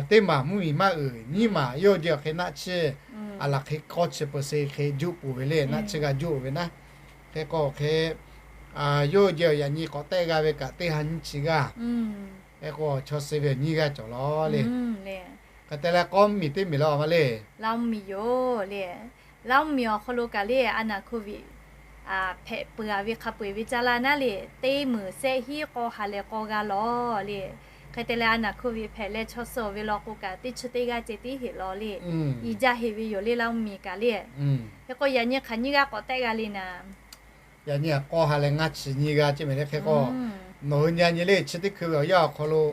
teˇ maˬ mvuhˇ miˬ maˇ uiˍ nyiˇ maˬ yawˇ jeh awˬ hk'e naˆ chi a laˬ hk'e k'awˇ chi peuˬ se hk'e juˆ peuˬ ve le. Naˆ chi g'a juˆ ve naˉ. Hk'e k'o hk'e yawˇ jeh awˬ yaꞈ nyi k'awꞈ tehˆ g'a ve kaꞈ teˇ ha nyiˇ chi g'aˇ. Hk'e k'o chaw suh ve awˬ nyiˇ g'aˇ cawˬ law le. Hk'e te leh k'awˇ miˬ teˇ miˬ law a ma le. Laˇ miˬ yoˬ le. Laˇ miˬ awˬ hk'aw lo kaꞈ le a naˍ COVID hpehꞈ peuˬ a ve hk'a peu-eˬ ve caˇ laˇ naˉ le, teˇ meunˍ sehˆ hiˉ k'awˇ ha leh k'awˇ g'aˇ lawˬ le. Hk'e te leh a naˍ COVID hpehꞈ leh chaw suh ve law k'o kaꞈ teˇ chi teˇ g'aˇ ceh tiˉ heˆ law le. I jaˇ heˆ ve yoˬ le Laˇ miˬ kaꞈ le. Hk'e k'o yaꞈ nyi hk'aˬ nyiˇ g'aˇ k'awꞈ tehˆ g'a le naˍ. Yaꞈ nyi k'awˇ ha leh ngaˇ chi nyiˇ g'aˇ ceh mehˍ le. Hk'e k'o nawˬ hui nyi nyi le chi teˇ hkui ve awˬ yanˇ awˬ hk'aw lo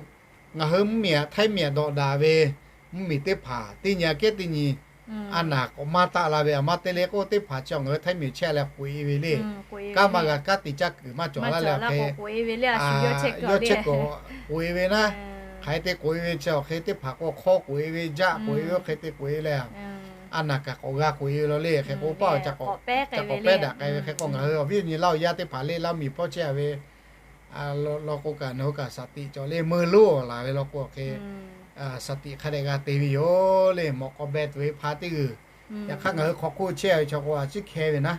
ngaˬ hui mvuhˇ miˬ a Htaiˇ miˬ a dawꞈ daꞈ ve mvuhˇ miˬ teˇ hpaˍ teˇ nyi aꞈ kehˉ teˇ nyi a naˍ k'awꞈ maˇ taˆ la ve a ma te le k'o teˇ hpaˍ chi ngaˬ hui Htaiˇ miˬ chehˇ leh k'oꞈ-e ve le. Kanˉ maˇ g'a kanˉ te caˇ kuiˬ maˇ cawˬ laˇ leh hk'e yawˇ chehˇ k'o k'oꞈ-e ve naˉ. Hk'aˬ hk'e te k'oꞈ-e ve chi awˬ hk'e teˇ hpaˍ k'o hk'awˇ k'oꞈ-e ve jaˆ k'oꞈ-e ve hk'e te k'oꞈ-e leh a naˍ kaꞈ k'awꞈ g'a k'oꞈ-e ve law le. Hk'e k'o paˇ ca k'awꞈ pehˉ daꞈ k'ai ve hk'e k'o ngaˬ hui awˬ viˉ awˬ nyi laˇ awˬ yaˇ teˇ hpaˍ le Laˇ miˬ hpawˇ chehˇ a ve law k'o kaꞈ nawˬ hui kaꞈ shaˍ tiꞈ cawˬ le meuˇ lonˉ laˬ ve law k'o hk'e shaˍ tiꞈ hk'a dehꞈ g'a te ve yoˬ le. Mawꞈ k'aw beh tuˬ ve hpa teˇ g'uiˬ yaꞈ hk'aˇ ngaˬ hui hk'aw hk'oˆ chehˇ ve chaw k'o a ciˉ hkeh ve naˉ.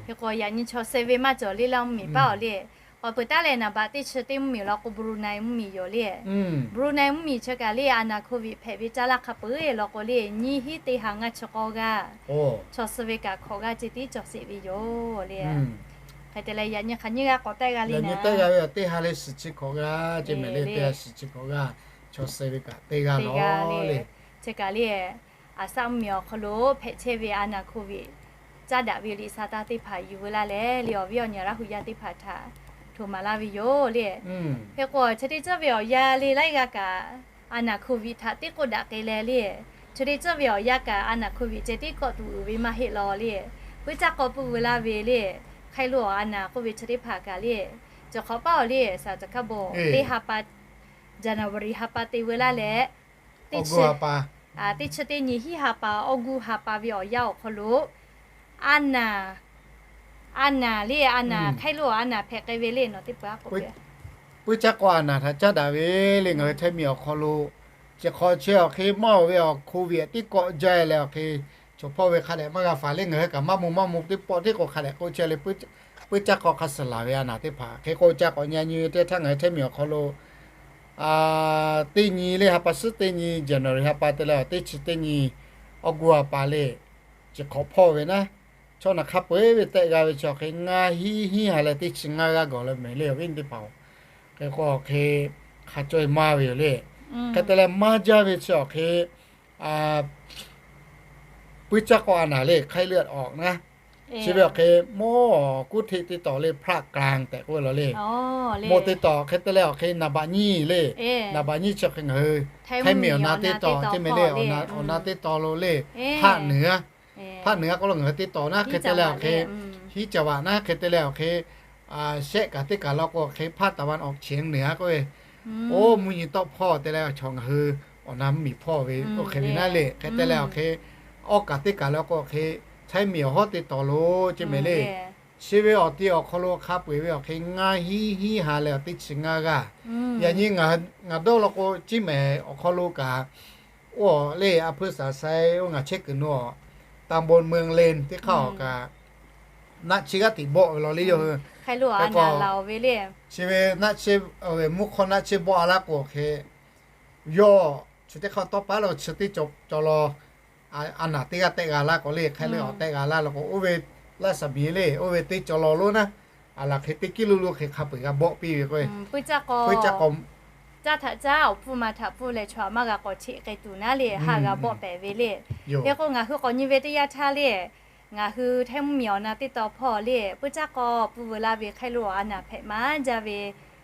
Hk'e k'o yaꞈ nyi chaw suh ve maˇ cawˬ le Laˇ mvuhˇ miˬ paˇ awˬ le. K'awꞈ peuˬ taˉ leh naˍ baꞈ teˇ chi teˇ mvuhˇ miˬ law k'o Brunei mvuhˇ miˬ yoˬ le. Brunei mvuhˇ miˬ chi kaꞈ le a naˍ COVID hpehꞈ ve caˇ laˇ hk'a peu-eˬ law k'o le nyiˇ hiˉ teˇ ha ngaˇ chi k'awˇ g'aˇ, chaw suh ve kaꞈ hkawꞈ g'aˇ ceh tiˉ cawˬ sheˍ ve yoˬ le. Hk'e te leh yaꞈ nyi hk'aˬ nyiˇ g'aˇ k'awꞈ tehˆ g'a le naˍ. Teˇ ha leh suhˍ chi hkawꞈ g'aˇ ceh mehˍ le. Teˇ ha suhˍ chi hkawꞈ g'aˇ chaw suh ve kaꞈ teˇ g'aˇ lawˬ le. Chi kaꞈ le Aˍsaˆ mvuhˇ miˬ awˬ hk'aw lo hpehꞈ chehˇ ve a naˍ COVID caˇ daꞈ ve liꞈ sa taˇ teˇ hpaˍ yuˬ veu laˇ leh le awˬ viˉ awˬ nyi Laˇ huˍ yaˇ teˇ hpaˍ htaꞈ htoꞈ maˍ laˇ ve yoˬ le. Hk'e k'o chi teˇ ceuˬ ve awˬ yanˇ le laiˉ g'aˇ kaꞈ a naˍ COVID htaꞈ teˇ k'oˆ daꞈ k'ai leh le, chi teˇ ceuˬ ve awˬ yanˇ kaꞈ a naˍ COVID ceh tiˉ kawˆ tuˬ uiˍ ve maˇ heˆ law le. Puiˉ caˇ k'aw peuˬ veu laˇ ve le, hk'ai lo a naˍ k'oˆ ve chi teˇ hpaˍ kaꞈ le, cawˬ hk'awꞈ paˇ awˬ le saˍ cawˬ hkaˇ bawˬ teˇ ha pa January ha pa te veu laˇ leh teˇ chi teˇ nyi hiˉ ha pa August ha pa ve awˬ yanˇ awˬ hk'aw lo a naˍ, a naˍ le a naˍ hk'ai lo a naˍ hpehꞈ k'ai ve le nawˬ teˇ pa k'o, puiˉ caˇ k'aw a naˍ htaꞈ caˇ daꞈ ve le ngaˬ hui Htaiˇ miˬ awˬ hk'aw lo chi hk'aw chehˇ awˬ hk'e maˇ oˬ ve awˬ COVID tiˉ kawˆ jaˇ leh awˬ hk'e chaw hpawˇ ve hk'a dehꞈ maˇ g'a faˍ le ngaˬ hui kaꞈ maˇ mvuh maˇ mvuh teˇ pawˆ tiˉ k'o hk'a dehꞈ k'oˆ chehˇ le. Puiˉ caˇ k'aw hk'a suh laˬ ve a naˍ teˇ hpaˍ hk'e k'o ca k'awꞈ nyi nyi ve teˇ htaˇ ngaˬ hui Htaiˇ miˬ awˬ hk'aw lo teˇ nyi le ha pa suhˉ teˇ nyi January ha pa te leh teˇ chi teˇ nyi August ha pa le, chi hk'awꞈ hpawˇ ve naˉ, chaw naˬ hk'a peu-eˬ ve tehˆ g'a ve chi awˬ hk'e ngaˇ hiˉ hiˉ ha leh teˇ chi ngaˇ g'aˇ gawˬ leh mehˍ le awˬ viˉ teˇ hpaˍ-oˬ. Hk'e k'o hk'e hk'a caweh maˇ ve yoˬ le. Hk'e te leh maˇ jaˇ ve chi awˬ hk'e puiˉ caˇ k'aw a naˍ le ไข้เลือดออก naˉ, chi ve awˬ hk'e mawˇ kuˉ hteˆ teˇ taw le ภาคกลาง tehꞈ k'oˆ ve law le. Mawˇ teˇ taw hk'e te leh awˬ hk'e naˍ baꞈ nyiˇ le, naˍ baꞈ nyiˇ chi awˬ hk'e ngaˬ hui Htaiˇ miˬ awˬ na teˇ taw teˇ meh le, awˬ na teˇ taw lo le, ภาคเหนือ, ภาคเหนือ k'oˆ lo ngaˬ hui teˇ taw naˉ hk'e te leh awˬ hk'e hiˉ ca vaꞈ naˉ hk'e te leh awˬ hk'e shehˆ kaꞈ teˇ kaˬ law k'o hk'e ภาคตะวันออกเฉียงเหนือ k'oˆ ve, oˇ mvuhˇ nyi tawˆ hpawˇ te leh chaw ngaˬ hui awˬ na mvuhˇ miˬ hpawˇ ve k'oˆ hk'e ve naˉ le. Hk'e te leh awˬ hk'e awˇ kaˬ teˇ kaˬ law k'o hk'e Htaiˇ miˬ awˬ hawˉ teˇ taw lo ceh meh le. Chi ve awˬ ti awˬ hk'aw lo hk'a peu-eˬ ve awˬ hk'e ngaˇ hiˉ hiˉ ha leh awˬ teˇ chi ngaˇ g'aˇ. Yaꞈ nyi ngaˬ dawˇ law k'o ceh meh awˬ hk'aw lo kaꞈ oˇ le a hpui saˍ sai oˇ ngaˬ chehˇ kuiˬ nu awˬ ตำบลเมืองเลน teˇ hk'aˇ awˬ kaꞈ naˆ chi g'aˇ tiꞈ bawˆ ve law le yawˇ hui. Chi ve naˆ chi, mvuhˇ hk'awˇ naˆ chi bawˆ a laˇ k'o hk'e yawˇ chi teˇ hk'aˇ tawˇ paˉ lo chi teˇ cawˬ law a naˍ teˇ g'aˇ tehˆ g'a laˇ k'o le, hk'ai le awˬ tehˆ g'a laˇ law k'o oˇ ve laˇ saˍ miˍ le oˇ ve teˇ cawˬ law lonˉ naˉ, a laˬ hk'e teˇ kiˇ lo lo hk'e hk'a peu-eˬ g'a bawˆ piˇ ve k'o, puiˉ caˇ k'aw caˇ htaꞈ caˇ, awˬ pfuhˇ ma htaꞈ pfuhˇ leh chaw aꞈ maˇ g'a k'awꞈ cheꞈ k'ai tuˬ naˉ le, ha g'a bawˆ pehˍ ve le. Hk'e k'o ngaˬ hui k'awꞈ nyi ve teˇ yanˇ htaˇ le, ngaˬ hui Htaiˇ mvuhˇmiˬ awˬ na teˇ taw hpawˇ le, puiˉ caˇ k'aw pfuhˇ veu laˇ ve hk'aˇ lo a naˍ hpehꞈ maˇ jaˇ ve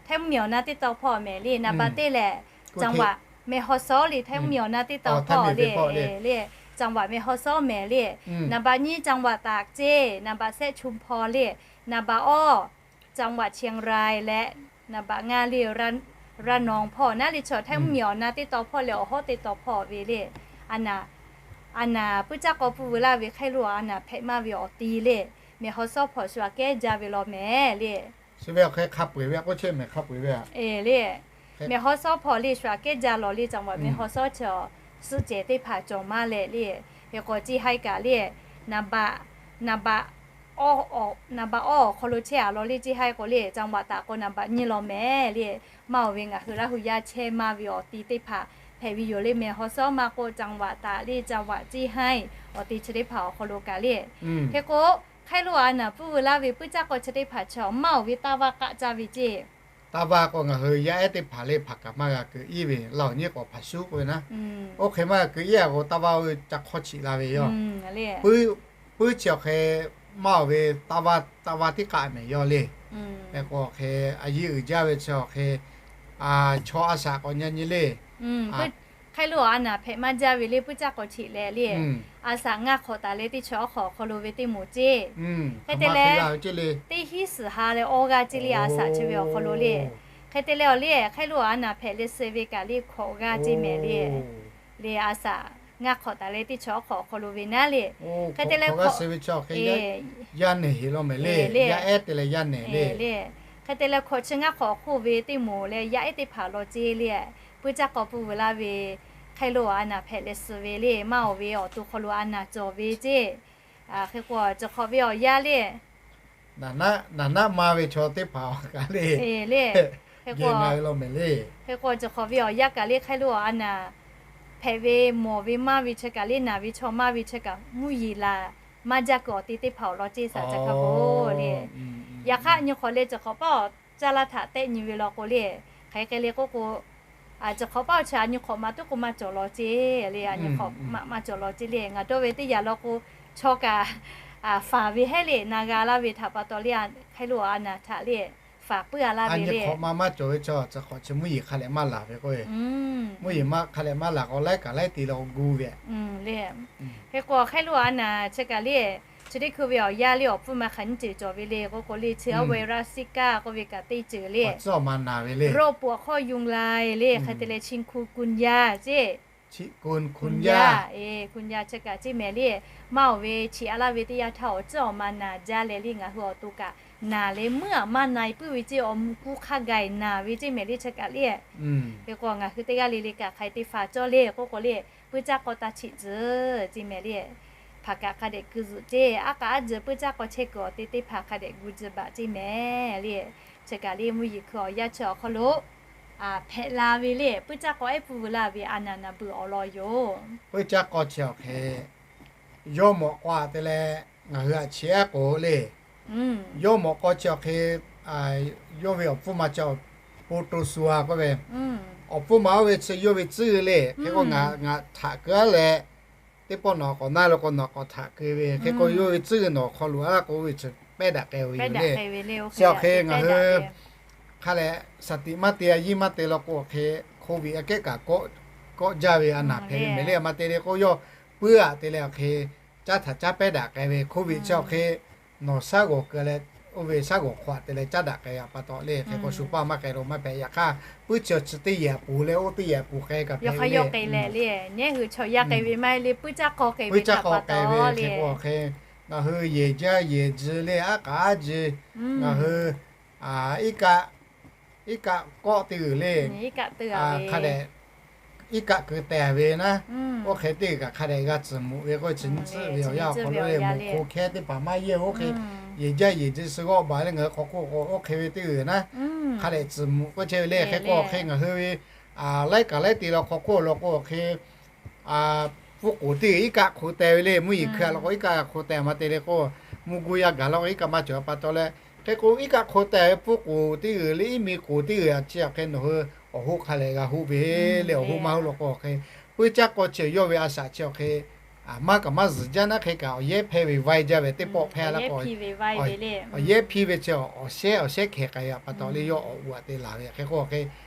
Htaiˇ mvuhˇmiˬ awˬ na teˇ taw hpawˇ mehˍ le, naˍ baꞈ teˇ lehˬ จังหวัดแม่ฮ่องสอน le, Htaiˇ mvuhˇmiˬ awˬ na teˇ taw hpawˇ le, le, จังหวัดแม่ฮ่องสอน mehˍ le, naˍ baꞈ nyiˇ จังหวัดตาก ceˇ, naˍ baꞈ shehˆ ชุมพร le, naˍ baꞈ awˇ จังหวัดเชียงราย leh naˍ baꞈ ngaˇ le ระนอง hpawˇ naˉ le, chaw Htaiˇ mvuhˇmiˬ awˬ na teˇ taw hpawˇ leh awˬ hawˉ teˇ taw hpawˇ ve le, a naˍ, a naˍ puiˉ caˇ k'aw pfuhˇ veu laˇ ve hk'aˇ lo a naˍ hpehꞈ maˇ ve awˬ ti le, แม่ฮ่องสอน hpawˇ shu aꞈ kehˉ jaˇ ve law mehˍ le. Chi ve awˬ hk'e hk'a peu-eˬ ve k'oˆ chehˇ mehˍ, hk'a peu-eˬ ve a. แม่ฮ่องสอน hpawˇ le shu aꞈ kehˉ jaˇ law le, จังหวัดแม่ฮ่องสอน chaw suhˆ cehˬ teˇ hpaˍ cawˬ maˇ leh le, hk'e k'o เชียงราย kaꞈ le, naˍ baꞈ, naˍ baꞈ awˇ, naˍ baꞈ awˇ awˬ hk'aw lo chehˇ a law le, เชียงราย k'o le, จังหวัดตาก k'o naˍ baꞈ nyiˇ law mehˍ le. Maˇ oˬ ve ngaˬ hui Laˇ hu yaˇ chehˇ maˇ ve awˬ ti teˇ hpaˍ hpehꞈ ve yoˬ le, แม่ฮ่องสอน maˇ k'o จังหวัดตาก le, จังหวัดเชียงราย awˬ ti chi teˇ hpaˍ awˬ hk'aw lo kaꞈ le. Hk'e k'o hk'aˇ lo a naˍ pfuhˇ veu laˇ ve puiˉ caˇ k'aw chi teˇ hpaˍ chaw maˇ oˬ ve ตะวัน k'aˆ caˇ ve ceˇ. ตะวัน k'o ngaˬ hui yaˇ ehˉ teˇ hpaˍ le hpaˍ kaꞈ maˇ g'a keu iˉ ve, Laˇ awˬ nyiˉ k'awꞈ hpaˍ shuˉ k'oˆ ve naˉ. Oˇ hk'e maˇ g'a keu iˉ a k'o ตะวัน oˇ ve ca hk'awˇ chiꞈ la ve yoˬ. Puiˉ chi awˬ hk'e maˇ oˬ ve ตะวัน teˇ k'aˆ mehˍ yoˬ le. Hk'e k'o awˬ hk'e a yiˇ uiˍ jaˇ ve chi awˬ hk'e chaw a shaꞈ k'awꞈ nyi nyi le. Hk'aˇ lo a naˍ hpehꞈ maˇ jaˇ ve le, puiˉ caˇ k'aw cheꞈ leh le, a shaꞈ ngaˇ hk'awꞈ taˍ leh teˇ chi awˬ hk'awꞈ awˬ hk'aw lo ve teˇ moˍ ceˇ. Hk'e te leh teˇ hinˉ suhˍ ha leh awˇ g'aˇ ceˇ le, a shaꞈ chi ve awˬ hk'aw lo le. Hk'e te leh awˬ le hk'aˇ lo a naˍ hpehꞈ leh suh ve kaꞈ le hkawꞈ g'aˇ ceˇ mehˍ le. Le a shaꞈ ngaˇ hk'awꞈ taˍ leh teˇ chi awˬ hk'awꞈ awˬ hk'aw lo ve naˉ le. Hk'e te leh yaˇ nehˬ heˍ law mehˍ le, yaˇ ehˉ te leh yaˇ nehˬ le. Hk'e te leh hkawꞈ chi ngaˇ hk'awꞈ awˬ hk'oˆ ve teˇ moˍ leh yaˇ ehˉ teˇ hpaˍ law ceˇ le, puiˉ caˇ k'aw pfuhˇ veu laˇ ve hk'aˇ lo a naˍ hpehꞈ leh suh ve le, maˇ oˬ ve awˬ to hk'aw lo a naˍ cawˬ ve ceˇ. Hk'e k'o chi hk'awꞈ ve awˬ yanˇ le, naˍ naˆ ma ve chaw teˇ hpaˍ kaꞈ le, le, hk'e k'o, hk'e k'o chi hk'awꞈ ve awˬ yanˇ kaꞈ le hk'aˇ lo a naˍ hpehꞈ ve mawˬ ve maˇ ve chi kaꞈ le, naˬ ve chaw maˇ ve chi kaꞈ mvuhˇ yeˬ laˬ maˇ jaˇ kuiˬ awˬ te teˇ hpaˍ awˬ lawn ceˇ saˍ ca hk'a k'o le. Yaꞈ hk'aˇ nyi hk'awꞈ leh chi hk'awꞈ paˆ awˬ caˇ laˇ htaꞈ tehˆ nyi ve law k'o le, hk'e hk'e le k'oˆ k'o, chi hk'awꞈ paˆ awˬ chi a nyi hk'awꞈ ma tuˉ k'o maˇ cawˬ law ceˇ le, a nyi hk'awꞈ ma maˇ cawˬ law ceˇ le. Ngaˬ dawˇ ve teˇ yanˇ law k'o, chaw kaꞈ faˍ ve hehˉ le, na g'a laˇ ve htaꞈ pa taw le, hk'e lo a naˍ htaꞈ le faˍ puiˉ a laˇ ve le. Hk'awꞈ ma maˇ cawˬ ve chaw chi hk'awꞈ chi mvuhˇ yeˬ hk'a leh maˇ laˬ ve k'o, mvuhˇ yeˬ maˇ hk'a leh maˇ laˬ k'o, laiˉ kaꞈ laiˉ te lo gu ve le. Hk'e k'o hk'e lo a naˍ chi kaꞈ le, chi teˇ hkui ve awˬ yanˇ le awˬ pfuhˇ ma hk'aˬ nyiˇ ceuˬ cawˬ ve le k'oˆ k'o le, chi a virus ซิก้า k'oˆ ve kaꞈ teˇ ceuˬ le, โรคปวดข้อยุงลาย le, hk'e te leh ชิคุนกุนยา ceˇ. ชิคุนกุนยา chi kaꞈ ceˇ mehˍ le. Maˇ oˬ ve chi a laˇ ve teˇ yanˇ htaˇ awˬ tcuhˉ awˬ ma naˍ jaˇ leh le, ngaˬ hui awˬ to kaꞈ naˍ leh meuˇ aꞈ maˇ na e puiˉ ve ceˇ, awˬ mvuh kuˇ hk'a gaˬ naˍ ve ceˇ mehˍ le chi kaꞈ le. Hk'e k'o ngaˬ hui teˇ g'aˇ le le kaꞈ hk'aˬ hk'e te faˍ cawˇ le k'oˆ k'o le, puiˉ caˇ k'aw taˇ chiꞈ tcuh ceˇ mehˍ le. Hpaˍ kaꞈ hk'a dehꞈ keu zuhꞈ ceˇ, aˉ k'a aˉ tcuh puiˉ caˇ k'aw chehˇ kuiˬ awˬ te teˇ hpaˍ hk'a dehꞈ gu tcuh baˬ ceˇ mehˍ le. Chi kaꞈ le mvuhˇ yeˬ hkui awˬ yanˇ chi awˬ hk'aw lo hpehꞈ la ve le, puiˉ caˇ k'aw ehˉ pfuhˇ veu laˇ ve a naˍ naˍ beuꞈ awˬ lawn yoˬ. Puiˉ caˇ k'aw chi awˬ hk'e yawˇ mawꞈ k'aw a te leh ngaˬ hui aꞈ chi ehˉ k'o le, yawˇ mawꞈ k'aw chi awˬ hk'e yawˇ ve awˬ pfuhˇ ma chi awˬ po to shu a k'oˆ ve, awˬ pfuhˇ ma oˇ ve chi yawˇ ve tcuhˇ le. Hk'e k'o ngaˬ htaꞈ keu aˉ leh teˇ pawˆ nawˬ k'awꞈ naˇ lo k'o nawˬ k'awꞈ htaꞈ keu ve, hk'e k'o yawˇ ve tcuhˇ nawˬ hk'aw lo a k'o oˇ ve chi pehˉ daꞈ k'ai ve yoˬ le. Chi awˬ hk'e ngaˬ hui hk'a leh shaˍ tiꞈ maˇ te a yiˇ maˇ te law k'o awˬ hk'e โควิด aꞈ kehˉ kaꞈ kawˆ jaˇ ve a naˍ hpehꞈ ve mehˍ le. A ma te le k'o yawˇ puiˉ aꞈ te leh awˬ hk'e caˉ htaꞈ caˉ pehˉ daꞈ k'ai ve โควิด chi awˬ hk'e nawˬ shaˉ g'awˬ keu leh oˇ ve shaˉ g'awˬ hk'aw aꞈ te leh caˉ daꞈ k'ai ve a pa taw le. Hk'e k'o shu paˇ maˇ k'ai lo maˇ hpehꞈ. Yaꞈ hk'aˇ puiˉ chi chi teˇ yehˬ peuˬ leh oˇ teˇ yehˬ peuˬ k'ai kaꞈ hpehꞈ ve le. Yaꞈ hk'aˇ yawˇ k'ai leh le, nehˉ hui chaw yaˇ k'ai ve maˇ heˆ le, puiˉ caˇ k'aw k'ai ve htaꞈ pa taw le. Hk'e k'o awˬ hk'e ngaˬ hui yehˬ jaˇ yehˬ ji le, aˉ k'a aˉ ji, ngaˬ hui iˉ kaˆ, iˉ kaˆ kawˆ teˇ g'uiˬ le, hk'a dehꞈ iˉ kaˆ keu teh ve naˉ, oˇ hk'e teˇ g'uiˬ kaꞈ hk'a dehꞈ g'a tcuhˍ muꞈ ve k'oˆ ve chi nyi tcuhˆ ve awˬ yanˇ awˬ hk'aw lo le, muꞈ hk'o hkehˇ teˇ hpaˍ maˇ yehˇ oˇ hk'e yehˬ jaˇ yehˬ ji suh g'awˆ baˬ le ngaˬ hui hk'aw hk'oˆ k'o oˇ hk'e ve teˇ g'uiˬ naˉ, hk'a dehꞈ tcuhˍ muꞈ k'oˆ chehˇ ve le. Hk'e k'o awˬ hk'e ngaˬ hui ve laiˉ kaꞈ laiˉ te law hk'aw hk'oˆ law k'o awˬ hk'e pfuhˇ k'oˍ teˇ g'uiˬ iˉ kaˆ hk'o teh ve le. Mvuhˇ yeˬ hkui a law k'o iˉ kaˆ hk'o teh ma te le k'o, mvuhˇ gu yaˇ gaˬ law k'o iˉ kaˆ maˇ cawˬ pa taw leh, hk'e k'o iˉ kaˆ hk'o teh ve pfuhˇ k'oˍ teˇ g'uiˬ le, iˉ mi k'oˍ teˇ g'uiˬ a chi awˬ hk'e nawˬ hui awˬ hoˆ hk'a leh g'a hoˆ ve le. Awˬ hoˆ maˇ hoˆ law k'o hk'e, puiˉ caˇ k'aw chi yawˇ ve a shaꞈ chi awˬ hk'e, maˇ kaꞈ maˇ zuhˬ jaˇ naˉ hk'e kaꞈ awˬ yehˉ hpehˇ ve vaiˇ jaˇ ve teˇ pawˆ hpehˇ laˇ k'o, awˬ yehˉ hpiˇ ve chi awˬ shehˉ awˬ shehˉ hkeh k'ai ve pa taw le, yawˇ awˬ uiˍ te laˬ ve hk'e k'o hk'e,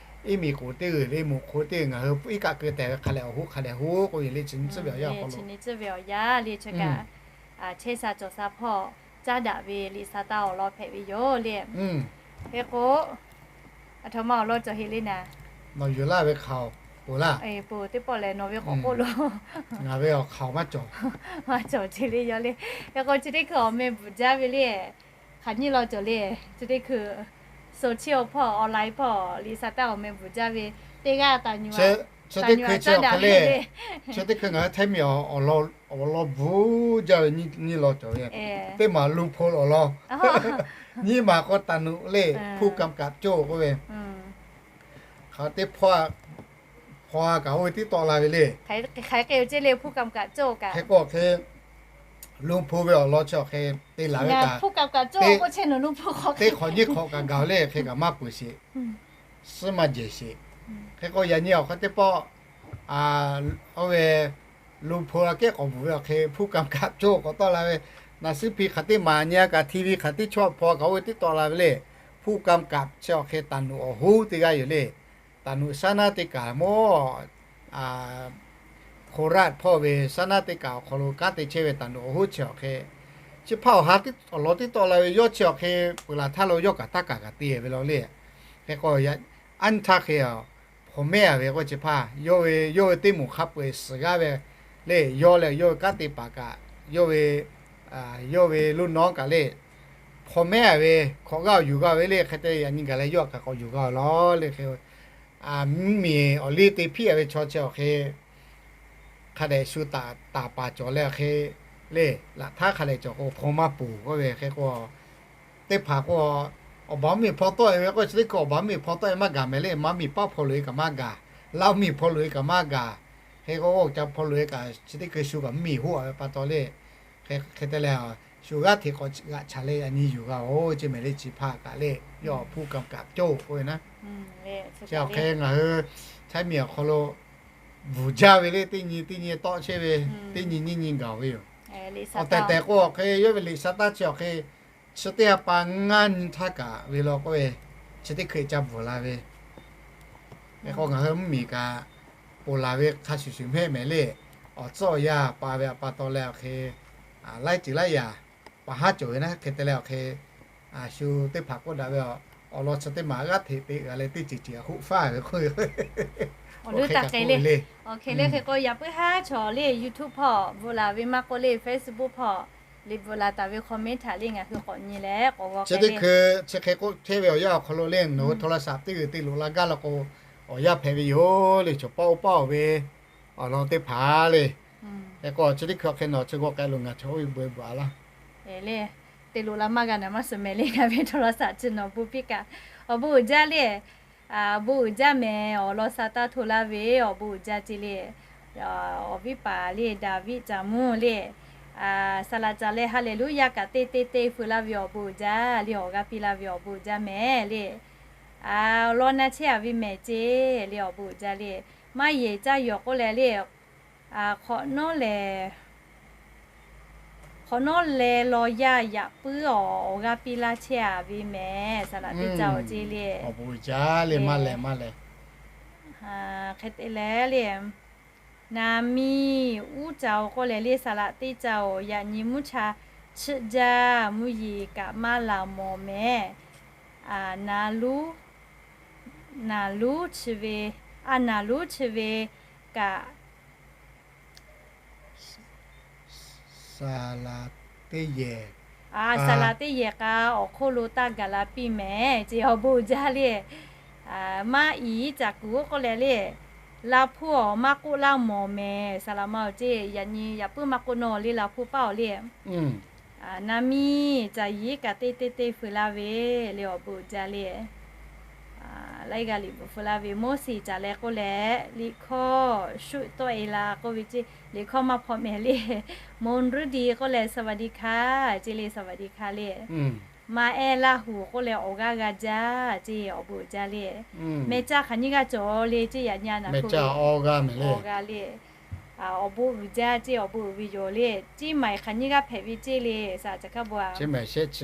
iˉ miˬ k'oˍ teˇ g'uiˬ le, moꞈ hk'o teˇ g'uiˬ ngaˬ hui iˉ kaˆ keu tehˬ ve hk'a leh awˬ hoˆ hk'a leh hoˆ k'oˆ ve le, chi nyi tcuhˉ ve awˬ yaˇ hk'aw lo, chi nyi tcuhˉ ve awˬ yaˇ le chi kaꞈ, chehˇ sha cawˬ sha hpawˇ caˉ daꞈ ve liꞈ sa taˇ awˬ lawn hpehꞈ ve yoˬ le. Hk'e k'o, aˬ htoꞈ ma awˬ lawn cawˬ heˆ le naˍ. Nawˬ yuˬ laˇ ve hk'aoˍ ponˬ laˇ. Ponˬ teˇ pawˆ lehˬ nawˬ ve k'awꞈ k'oˆ lo. Ngaˬ ve awˬ hk'aoˍ maˇ cawˬ. Maˇ cawˬ ce le yawˇ le. Hk'e k'o chi teˇ hkui awˬ meh bvuhˬ jaˇ ve le. Hk'aˬ nyi law cawˬ le. Chi teˇ hkui social hpawˇ online hpawˇ liꞈ sa taˇ awˬ meh bvuhˬ jaˇ ve teˇ g'aˇ taˍ nyi a, chi teˇ hkui caˉ daꞈ le. Chi teˇ hkui ngaˬ hui htaiˇ miˬ awˬ lawn bvuhˬ jaˇ ve nyiˇ law cawˬ ve. Teˇ maˬ lu hpu awˬ lawn, nyiˇ maˬ k'o taˍ nuꞈ le, hpu kam kaꞈ coˇ k'oˆ ve, hk'aˬ teˇ hpaw kaꞈ oˇ ve tiˉ tawˆ la ve le. Hk'e k'o hk'e, lu hpu ve awˬ lawn chi awˬ hk'e te laˬ ve kaꞈ, teˇ hk'awꞈ nyiˇ hk'awꞈ kaꞈ gaˬ le, hk'e kaꞈ maˇ peuˬ sheˍ, suhˉ maˇ jehˬ sheˍ. Hk'e k'o yaꞈ nyi awˬ hk'aˇ teˇ pawˆ oˇ ve lu hpu la kehˉ k'awꞈ bvuhˬ ve awˬ hk'e hpu kam kaꞈ coˇ k'awꞈ tawˆ la ve, naˍ suhˉ hpi hk'aˬ teˇ maˬ nyi a kaꞈ TV hk'aˬ teˇ chaw hpaw kaꞈ oˇ ve tiˉ tawˆ la ve le. Hpu kam kaꞈ chi awˬ hk'e taˍ nuꞈ awˬ hoˉ teˇ g'aˇ yoˬ le. Taˍ nuꞈ saˉ naˉ teˇ kaˬ mawˇ, Koˍraˆ hpawˇ ve saˉ naˉ teˇ kaˬ awˬ hk'aw lo kanˉ te chehˇ ve taˍ nuꞈ awˬ hoˉ chi awˬ hk'e, chi hpaˇ awˬ ha awˬ lawn tiˉ tawˆ la ve yawˇ chi awˬ hk'e peuˬ laˬ htaˇ lo yawˇ kaꞈ taˇ kaˬ kaꞈ te ve law le. Hk'e k'o, aˉ nyi htaˇ hk'e hpaw mehˉ a ve k'o chi hpaˇ yawˇ ve teˇ moˍ hk'a peu-eˬ suhˍ g'aˇ ve le, yawˇ leh yawˇ ve kanˉ te paˍ kaꞈ, yawˇ ve, yawˇ ve loˇ nawˉ kaꞈ le, hpaw mehˉ a ve hk'awꞈ g'aˇ awˬ yuˬ g'a ve le. Hk'e te yaꞈ nyi gaˬ leh yawˇ kaꞈ k'awꞈ yuˬ g'a law le. Hk'e mvuhˇmiˬ awˬ liˇ te hpiˇ a ve chaw chi awˬ hk'e hk'a dehꞈ shu taˍ paˍ cawˬ leh awˬ hk'e le, laꞈ htaˇ hk'a dehꞈ cawˬ k'o hpaw maˇ ponˬ k'oˆ ve hk'e k'o, teˇ hpaˍ k'o, awˬ baˬ mvuhˇmiˬ hpaw tawˆ e ve k'o chi teˇ hkui awˬ baˬ mvuhˇmiˬ hpaw tawˆ e maˇ gaˬ mehˍ le. Maˇ miˬ paˆ hpaw loꞈ e kaꞈ maˇ gaˬ, laˇ mvuhˇmiˬ hpaw loꞈ e kaꞈ maˇ gaˬ. Hk'e k'o oˇ ca hpaw loꞈ e kaꞈ chi teˇ hkui shu kaꞈ mvuhˇmiˬ hoˆ a ve pa taw le. Hk'e te leh, shu g'aˇ hteꞈ k'awꞈ g'aꞈ chaˍ leh yaꞈ nyi yuˬ g'a oˬ ceˇ mehˍ le chi hpaˇ kaꞈ le, yawˇ hpu kam kaꞈ coˇ k'oˆ ve naˉ. Chi awˬ hk'e ngaˬ hui htaiˇ miˬ awˬ hk'aw lo bvuhˬ jaˇ ve le, teˇ nyi teˇ nyi tawˆ chehˇ ve, teˇ nyi nyiˇ nyi gaˬ ve yoˬ. Awˬ tehˬ tehˬ k'o awˬ hk'e yawˇ ve liꞈ sa taˇ chi awˬ hk'e chi teˇ ha pa ngaˇ nyi htaˇ kaꞈ ve law k'oˆ ve, chi teˇ hkui ca bvuhˬ la ve. Hk'e k'o ngaˬ hui mvuhˇmiˬ kaꞈ ponˬ laˬ ve hk'a shuˍ shuˍ mehˆ mehˍ le. Awˬ tcuhˉ awˬ yanˇ pa ve pa taw leh awˬ hk'e, laiˉ ceuˬ laiˉ yaꞈ pa haˉ cawˬ ve naˉ. Hk'e te leh awˬ hk'e, shu teˇ hpaˍ k'oˆ daꞈ ve, awˬ lawn chi teˇ maˬ g'aˇ hteꞈ te g'a leh teˇ ceuˬ ceuˬ a hoˆ faˇ ve k'oˆ ve, awˬ leuˉ taˍ k'ai le. Awˬ hk'e le hk'e k'o yaꞈ puiˉ haˉ chaw le YouTube hpawˇ bvuhꞈ laˬ ve maˇ k'oˆ le Facebook hpawˇ liꞈ bvuhꞈ laˬ taˍ ve comment htaꞈ le ngaˬ hui k'awꞈ nyi leh k'awꞈ g'aw k'ai le. Chi hk'e k'oˆ chehˇ ve awˬ yanˇ awˬ hk'aw lo le nawˬ hui โทรศัพท์ teˇ g'uiˬ te loꞈ la gaˇ la k'o, awˬ yanˇ hpehꞈ ve yoˬ le. Chaw paˆ oˇ paˆ oˬ ve awˬ lawn teˇ hpaˍ le. Hk'e k'o chi teˇ hkui awˬ hk'e nawˬ chi g'aw k'ai lo ngaˬ chaw oˇ ve bvuhꞈ e bvuhꞈ a laˇ. Le, te loꞈ la maˇ g'a naˍ maˇ suhˍ mehˍ le ngaˬ ve โทรศัพท์ chi nawˬ bon piˇ kaꞈ, awˬ bon uiˍ jaˇ le. Awˬ bon uiˍ jaˇ mehˍ, awˬ lawn sa taˇ hto laˇ ve awˬ bon uiˍ jaˇ ce le. Awˬ viˉ paˍ le Daˍviˆ ca mvuhˇ le, saˍ laꞈ ca leh Haˍleˍluˉyaˇ kaꞈ teˇ teˇ teˇ feu laˇ ve awˬ bon uiˍ jaˇ le. Awˬ g'aˇ piˇ laˇ ve awˬ bon uiˍ jaˇ mehˍ le. Awˬ lawn na chehˇ a ve mehˍ ce le. Awˬ bon uiˍ jaˇ le. Maˇ yeˬ caˇ yawˬ k'oˆ leh le, hk'awꞈ nawˉ lehˬ law yaˇ yaꞈ puiˉ awˬ awˬ g'aˇ piˇ laˇ chehˇ a ve mehˍ. Saˍ laꞈ teˇ ca awˬ ce le. Awˬ bon uiˍ jaˇ le, maˇ lehˬ maˇ lehˬ. Hk'e te leh le, naˍ miˇ uˉ ca oˬ k'oˆ leh le saˍ laꞈ teˇ ca oˬ yaꞈ nyi mvuhˇ cha chiˆ jaˇ mvuhˇ yeˬ kaꞈ maˇ laˬ mawˬ mehˍ. Naˍ luˉ, naˍ luˉ chi ve, a naˍ luˉ chi ve kaꞈ Saˍ laꞈ teˇ yehˬ, saˍ laꞈ teˇ yehˬ k'a awˬ hk'oˆ lo taˇ gaˬ la piˇ mehˍ ce. Awˬ bon uiˍ jaˇ le. Maˇ iˉ caꞈ kuˬ oˉ k'oˆ leh le, la hpuˇ awˬ maˇ k'oˆ laˇ mawˬ mehˍ. Saˍ laꞈ ma awˬ ce yaꞈ nyi yaꞈ puiˉ maˇ k'oˆ nawˬ le la hpuˇ paˇ awˬ le. Naˍ miˇ caˬ yiˉ kaꞈ teˇ teˇ teˇ feu laˇ ve le. Awˬ bon uiˍ jaˇ le. Laiˉ g'aˇ liꞈ bvuhꞈ feu laˇ ve Moˉseˍ caˬ leh k'oˆ leh liꞈ hkawˇ shuˆ tawˆ e la k'oˆ ve ce. Liꞈ hkawˇ maˇ hpaw mehˍ le. Moˍ ruˉ di k'oˆ leh สวัสดีค่ะ ce le. สวัสดีค่ะ le. Maˇ ehˉ Laˇ huˍ k'oˆ leh awˬ g'aˇ g'a jaˇ ceˇ, awˬ bon uiˍ jaˇ le. Meh caˇ hk'aˬ nyiˇ g'aˇ cawˬ le ceˇ, yaꞈ nyi a naˬ hk'oˆ ve awˬ g'aˇ le. Awˬ bon uiˍ jaˇ ceˇ, awˬ bon uiˍ ve yoˬ le. Ceˇ maiˍ hk'aˬ nyiˇ g'aˇ hpehꞈ ve ceˇ le, saˍ ca hkaˇ bon a. Chi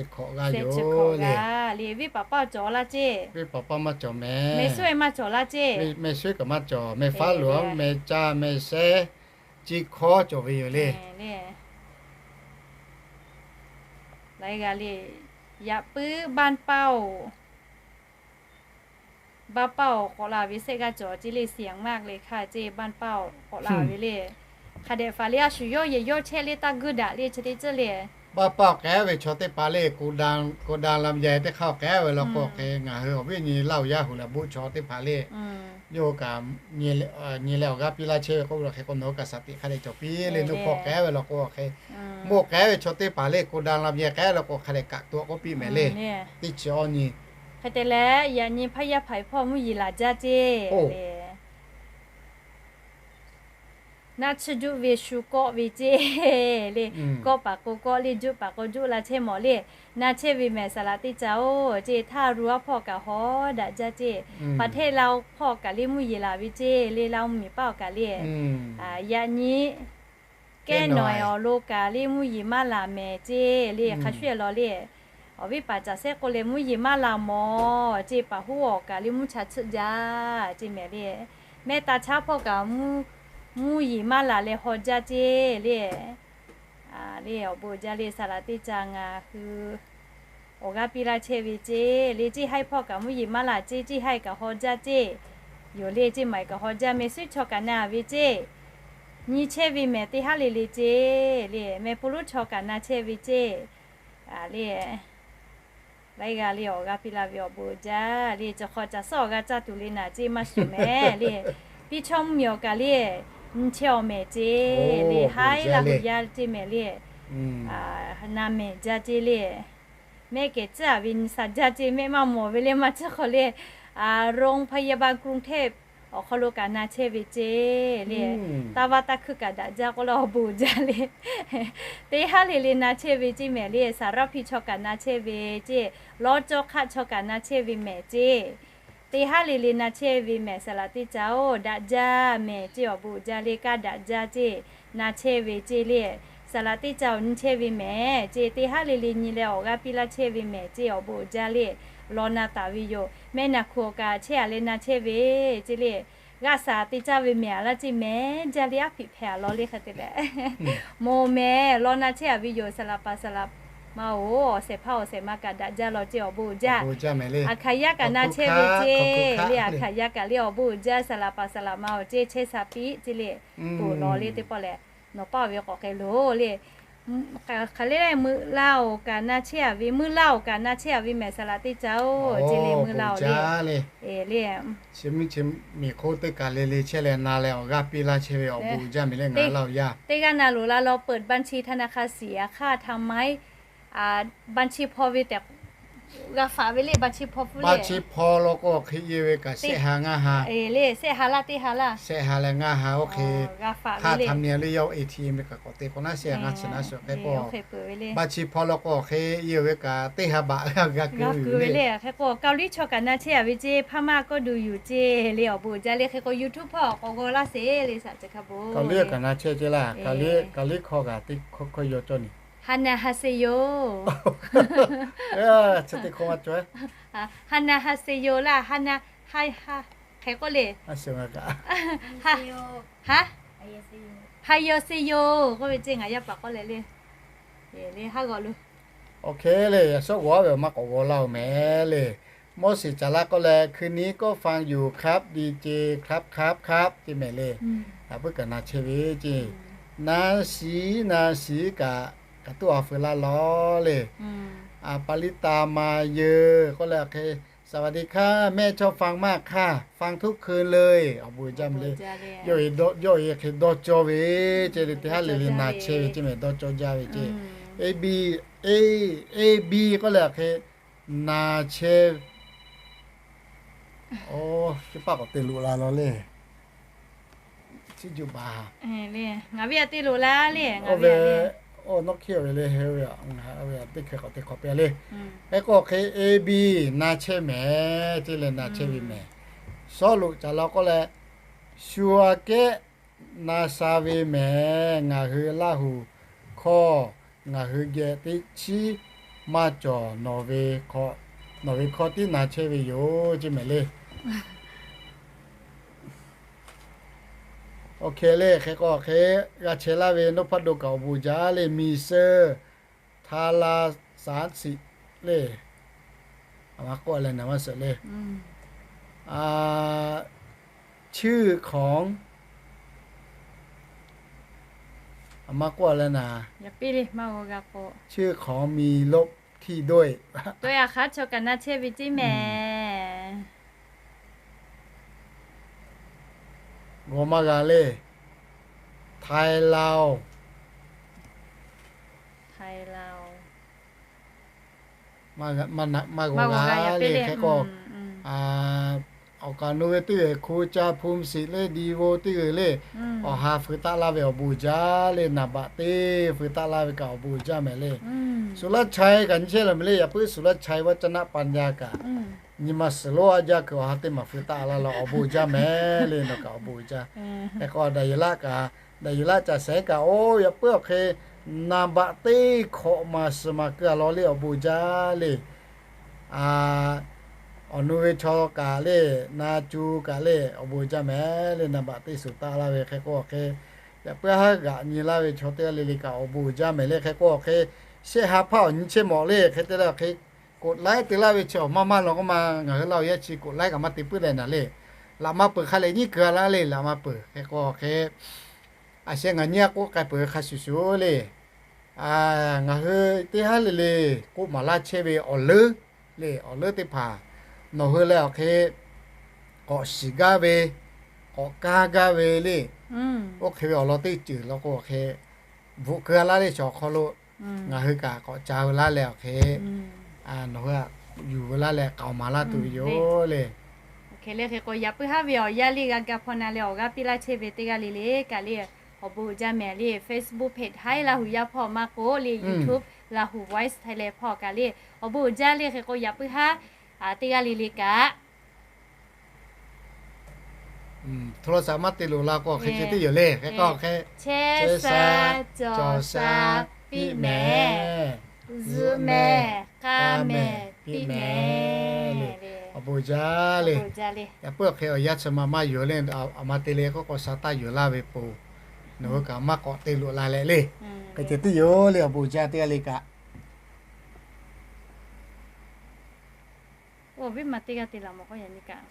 hk'awꞈ g'a le, venˇ paˍ paˇ cawˬ laˇ ceˇ. Meh suˉ e maˇ cawˬ laˇ ceˇ. Meh suˉ kaꞈ maˇ cawˬ, meh faˉ loꞈ, meh caˇ, meh sehˉ, chi hkawˇ cawˬ ve yoˬ le. Laiˉ g'a le, yaꞈ puiˉ baˆ paˇ oˬ, baˆ paˇ oˬ k'awꞈ la ve sehˆ g'aˇ cawˬ ceˇ le, siˍ maˇ le hk'aˇ ceˇ, baˆ paˇ oˬ k'awꞈ la ve le. Hk'a dehꞈ faˍ le a shu yawˇ yehˬ yawˇ chehˇ le, taˇ guˇ daꞈ le chi teˇ ceuˬ le. Baˆ paˇ oˬ k'ai ve chaw teˇ hpaˍ le, โกดัง โกดังลำไย teˇ hk'aˇ oˬ k'ai ve law k'o hk'e, ngaˬ hui awˬ viˉ nyi Laˇ huˍ yaˇ huˍ leh boˆ chaw teˇ hpaˍ le, yawˇ kaꞈ nyi leh awˬ g'aˇ piˇ laˇ chehˇ ve k'oˆ ve la hk'e k'o, nawˬ hui kaꞈ shaˍ tiꞈ hk'a dehꞈ cawˬ piˇ le, nuˇ hpawˇ k'ai ve law k'o hk'e, moˇ k'ai ve chaw teˇ hpaˍ le โกดังลำไย k'ai law k'o hk'a dehꞈ kaꞈ tuꞈ k'oˆ piˇ mehˍ le. Teˇ chi awˇ nyi hk'e te leh, yaꞈ nyi hpaˇ yaˇ hpaˍ hpawˇ mvuhˇ yeˬ laˬ jaˇ ceˇ le. Naˆ tsuhˇ juˆ ve shu kawˆ ve ceˇ le. Kawˆ paˍ k'o kawˆ le, juˆ paˍ k'o juˆ la chehˇ mawˬ le. Na chehˇ ve mehˍ saˍ laꞈ teˇ ca oˬ ceˇ, htaˇ ru aˉ hpawˇ kaꞈ haw daꞈ jaˇ ceˇ. Paˍ hteˇ Laˇ hpawˇ kaꞈ le mvuhˇ yeˬ laˬ ve ceˇ le, Laˇ miˬ paˇ awˬ kaꞈ le. Yaꞈ nyi kehˉ nawˬ awˬ lo kaꞈ le mvuhˇ yeˬ maˇ laˬ mehˍ ceˇ le, hk'a shuˍ law le. Awˬ viˉ paˍ caˬ sehˉ k'oˆ leh mvuhˇ yeˬ maˇ laˬ mawˬ ceˇ, paˍ huˉ awˬ kaꞈ le mvuhˇ cha tsuhˆ jaˇ ceˇ mehˍ le. Mehˆ taˇ chaˉ hpawˇ kaꞈ mvuhˇ yeˬ maˇ laˬ leh haw jaˇ ceˇ le. Le awˬ bon jaˇ le, saˍ laꞈ teˇ ca ngaˬ hui awˬ g'aˇ piˇ laˇ chehˇ ve ceˇ le, ceˇ haiˇ hpawˇ kaꞈ mvuhˇ yeˬ maˇ laˬ ceˇ, ceˇ haiˇ kaꞈ haw jaˇ ceˇ. Yoˬ le, ceˇ maiˍ kaꞈ haw jaˇ, meh suˉ chaw kaꞈ na ve ceˇ. Nyi chehˇ ve mehˍ teˇ haˉ le le ceˇ le, meh pun lonˉ chaw kaꞈ na chehˇ ve ceˇ. Le laiˉ g'a le awˬ g'aˇ piˇ laˇ ve awˬ bon jaˇ le, cawˬ hk'aw caˬ suhˉ awˬ g'aˇ caˇ tuˬ le naˍ ceˇ maˇ shuˍ mehˍ le. Piˇ chawˇ mvuhˇ miˬ awˬ kaꞈ le nyi chehˇ awˬ mehˍ ceˇ le, haiˉ Laˇ huˍ yaˇ ceˇ mehˍ le. Na mehˍ jaˇ ceˇ le. Mehˆ kehˬ tcuhˉ a ve nyi sha jaˇ ceˇ, mehˆ maˇ mawˬ ve le maˇ tcuhˉ hk'aw le. โรงพยาบาลกรุงเทพ awˬ hk'aw lo kaꞈ na chehˇ ve ceˇ le. Taˇ vaˇ taˇ hkuiˇ kaꞈ daꞈ jaˇ k'oˆ leh awˬ bon jaˇ le. Teˇ haˉ le le na chehˇ ve ceˇ mehˍ le, saˍ raˇ hpiˇ chaw kaꞈ na chehˇ ve ceˇ, lawˇ cawˇ hk'aˆ chaw kaꞈ na chehˇ ve mehˍ ceˇ. Teˇ haˉ le le na chehˇ ve mehˍ saˍ laꞈ teˇ ca oˬ, daꞈ jaˇ mehˍ ceˇ, awˬ bon jaˇ le, kaˇ daꞈ jaˇ ceˇ, na chehˇ ve ceˇ le. Saˍ laꞈ teˇ ca awˬ nyi chehˇ ve mehˍ ceˇ, teˇ haˉ le le nyi leh awˬ g'aˇ piˇ laˇ chehˇ ve mehˍ ceˇ, awˬ bon jaˇ le. Law na taˍ ve yoˬ. Mehˆ naˬ hkuˬ awˬ kaꞈ chehˇ a leh na chehˇ ve ceˇ le. G'aˇ saˍ te caˇ ve mehˍ a laˇ ceˇ mehˍ jaˇ le, aˉ hpiꞈ hpehꞈ a law le hk'e te leh, mawˬ mehˍ law na chehˇ a ve yoˬ. Saˍ laꞈ paˍ saˍ laꞈ ma oˬ, awˬ shehˍ hpaˇ awˬ shehˍ ma kaꞈ daꞈ jaˇ law ceˇ, awˬ bon jaˇ. Aˬ hkaˍ yaˇ kaꞈ na chehˇ ve ceˇ le, aˬ hkaˍ yaˇ kaꞈ le awˬ bon jaˇ. Saˍ laꞈ paˍ saˍ laꞈ ma awˬ ceˇ chehˇ sha piˇ ceˇ le. Poˬ law le teˇ pawˆ lehˬ, nawˬ paˇ ve k'awꞈ k'ai loˬ le. Hk'aˬ le le meuꞈ laˇ oˬ kaꞈ na chehˇ a ve, meuꞈ laˇ oˬ kaꞈ na chehˇ a ve mehˍ saˍ laꞈ teˇ ca oˬ ceˇ le, meuꞈ laˇ oˬ le. Chi mvuhˇ chi miˬ hk'oˆ teˇ kaˬ le le chehˇ leh na leh awˬ g'aˇ piˇ laˇ chehˇ ve awˬ bon jaˇ mehˍ le ngaˬ Laˇ huˍ yaˇ. Teˇ g'aˇ na loˍ la law peuˬ บัญชีธนาคาร เสียค่าทำไม บัญชี hpaw ve tehꞈ g'a faꞈ ve le, บัญชี hpaw hpu le. บัญชี hpaw law k'o hk'e yeˇ ve kaꞈ shehˆ ha ngaˇ ha le, shehˆ ha laˇ teˇ ha laˇ, shehˆ ha leh ngaˇ ha oˇ hk'e g'a faꞈ ve le. Hk'aˇ htaꞈ meh le yawˇ ATM ve kaꞈ k'awꞈ te k'o naˉ shehˆ ha ngaˇ chi naˉ suh hk'e k'o, บัญชี hpaw law k'o hk'e yeˇ ve kaꞈ teˇ ha baꞈ g'a kuiˬ ve le. Hk'e k'o Kaoˍliˇ chaw kaꞈ na chehˇ a ve ceˇ, พม่าก็ดูอยู่ ceˇ le, awˬ bon jaˇ le. Hk'e k'o YouTube hpawˇ k'awꞈ g'aw laˇ sheˍ le, saˍ ca hkaˇ bon. Kaoˍliˇ kaꞈ na chehˇ ceˇ laˇ, Kaoˍliˇ hkawˇ kaꞈ teˇ hkawˇ hkawˇ yaw cawˇ ni. ฮานาฮาเซโย Chi teˇ hkawˇ maˇ cawˬ. ฮานาฮาเซโย laˇ, hana ha ha, hk'e k'oˆ le. Ha, ha, ฮายอเซโย k'oˆ ve ceˇ, ngaˬ yaˇ paˍ k'oˆ leh le. Awˬ hk'e le, yaꞈ shawˉ g'awˬ ve maˇ k'awꞈ g'aw laˇ oˬ mehˍ le. Mawˇ shiˍ caˍ laˇ k'oˆ leh, คืนนี้ก็ฟังอยู่ครับ ดีเจครับ ครับ ครับ ceˇ mehˍ le. Aˬ puiˉ kaꞈ na chehˇ ve ceˇ. Na shiˍ na shiˍ kaꞈ, kaꞈ tuˉ a feu laˇ law le. Aˬ pa liˇ taˍ ma yeuˬ k'oˆ leh hk'e, สวัสดีค่ะ แม่ชอบฟังมากค่ะ ฟังทุกคืนเลย awˬ bon jaˇ mehˍ le. Yawˇ e hk'e dawˇ cawˇ ve ceˇ le, teˇ haˉ le le na chehˇ ve ceˇ mehˍ, dawˇ cawˇ jaˇ ve ceˇ. A B, A, A B k'oˆ leh hk'e na chehˇ. Oˇ, teˇ paˆ k'awꞈ te loꞈ la law le. Chi juˆ ba. Ngaˬ ve a te loꞈ la le, ngaˬ ve Nawˉ hkiˇ ve le, he ve, ngaˬ ve teˇ hkeh k'awꞈ te hk'awꞈ piˇ le. Hk'e k'o hk'e A B na chehˇ mehˍ, ceˇ leh na chehˇ ve mehˍ. Sawˉluꞈ caˍ la k'oˆ leh, shu aꞈ kehˉ na sha ve mehˍ. Ngaˬ hui Laˇ huˍ hkawˇ ngaˬ hui geh teˇ chiˉ maˇ cawˬ, nawˬ ve hkawˇ tiˉ na chehˇ ve yoˬ, ceˇ mehˍ le. Oˇ hk'e le, hk'e k'o hk'e g'a chehˇ laˇ ve Nawˉ hpaˇ do kaꞈ awˬ bon jaˇ le, miˬ suhˍ htaˇ laˇ saˉ shiˍ le. A ma k'oˆ leh naˍ maˇ suhˍ le. Chiˇ hk'awꞈ, a ma k'oˆ leh naˍ, chiˇ hk'awꞈ miˬ loˆ htiˇ doˆ e. Aˬ hk'aˉ chaw kaꞈ na chehˇ ve ceˇ mehˍ. G'aw maˇ g'a le. Htaiˍ laoˬ. Maˇ g'aw g'a le. Hk'e k'o, awˬ kaˍ nu ve teˇ g'uiˬ hku ca hpu siˍ le, diꞈ vo teˇ g'uiˬ le, awˬ ha feu taˆ laˇ ve awˬ bon jaˇ le. Naˍ baꞈ teˇ feu taˆ laˇ ve kaꞈ awˬ bon jaˇ mehˍ le. Suˍ laˇ chaiˇ kaꞈ nyi chehˇ la mehˍ le. Yaꞈ puiˉ suˍ laˇ chaiˇ vaˇ caˇ naˆ pa yaˇ kaꞈ, nyi ma suhˍ lonˉ aꞈ jaˇ kuiˬ awˬ ha teˇ maˬ feu taˆ laˇ la awˬ bon jaˇ mehˍ le. Nawˬ kaꞈ awˬ bon jaˇ. Hk'e k'o daꞈ yeˬ laˇ kaꞈ, daꞈ yeˬ laˇ caˬ shehˍ kaꞈ, oˇ yaꞈ puiˉ awˬ hk'e naˍ baꞈ teˇ hkawꞈ maˬ suhˍ maˬ keu a law le awˬ bon jaˇ le. Awˬ nu ve chaw kaꞈ le, na cu kaꞈ le awˬ bon jaˇ mehˍ le. Naˍ baꞈ teˇ suˍ taˆ laˇ ve hk'e k'o awˬ hk'e, yaꞈ puiˉ haˉ g'aꞈ nyi laˇ ve chaw teˇ g'aˇ le le kaꞈ awˬ bon jaˇ mehˍ le. Hk'e k'o awˬ hk'e, shehˆ ha hpaˇ awˬ nyi chehˇ mawˬ le. Hk'e te le awˬ hk'e กดไลค์ te laˇ ve chi awˬ maˇ maˇ law k'oˆ ma, ngaˬ hui Laˇ huˍ yaˇ chi กดไลค์ kaꞈ maˇ te puiˉ leh naˍ le. Laꞈ maˇ peuˬ hk'a leh nyiˉ keu a laˇ le, laꞈ maˇ peuˬ. Hk'e k'o awˬ hk'e, a sheh ngaˬ nyiˇ a k'oˆ k'ai peuˬ ve hk'a shuˍ shuˍ le. Ngaˬ hui teˇ haˉ le le k'oˆ maˍ laˇ chehˇ ve awˬ leuˉ le, awˬ leuˉ teˇ hpaˍ nawˬ hui leh awˬ hk'e k'awꞈ shiˍ gaˇ ve, k'awꞈ kaˇ gaˇ ve le. Oˇ hk'e ve awˬ lawn teˇ ceuˬ law k'o awˬ hk'e, bvuhꞈ keu a laˇ le chaw awˬ hk'aw lo ngaˬ hui kaꞈ k'awꞈ ca veu laˇ leh awˬ hk'e, nawˬ hui yuˬ veu laˇ leh k'aoˍ maˍ laˇ tuˬ ve yoˬ le. Hk'e le hk'e k'o yaꞈ puiˉ haˉ ve awˬ yaˇ le g'a ga hpaw na leh awˬ g'aˇ piˇ laˇ chehˇ ve teˇ g'aˇ le le kaꞈ le, awˬ bon uiˍ jaˇ mehˍ le. Facebook page Haiˉ Laˇ huˍ yaˇ hpawˇ maˇ k'oˆ le, YouTube Lahu Voice Thailand hpawˇ kaꞈ le, awˬ bon uiˍ jaˇ le. Hk'e k'o yaꞈ puiˉ haˉ teˇ g'aˇ le le kaꞈ โทรศัพท์ maˇ te loꞈ la k'o hk'e ceh tiˉ yoˬ le. Hk'e k'o hk'e, chehˇ sha, cawˬ sha piˇ mehˍ, zuhꞈ mehˍ, k'a mehˍ piˇ mehˍ. Awˬ bon jaˇ le. Yaꞈ puiˉ awˬ hk'e awˬ yaˇ chi ma maˇ yuˬ le, aˬ ma te le k'oˆ k'o sha taˇ yuˬ laˇ ve po, nawˬ hui kaꞈ maˇ k'awꞈ te loꞈ la leh le. Hk'e ceh tiˉ yoˬ le. Awˬ bon jaˇ teˇ g'aˇ le kaꞈ. Oˇ viˉ ma teˇ g'aˇ te laˬ mawˬ k'o yaꞈ nyi kaꞈ,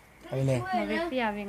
ve piˇ a ve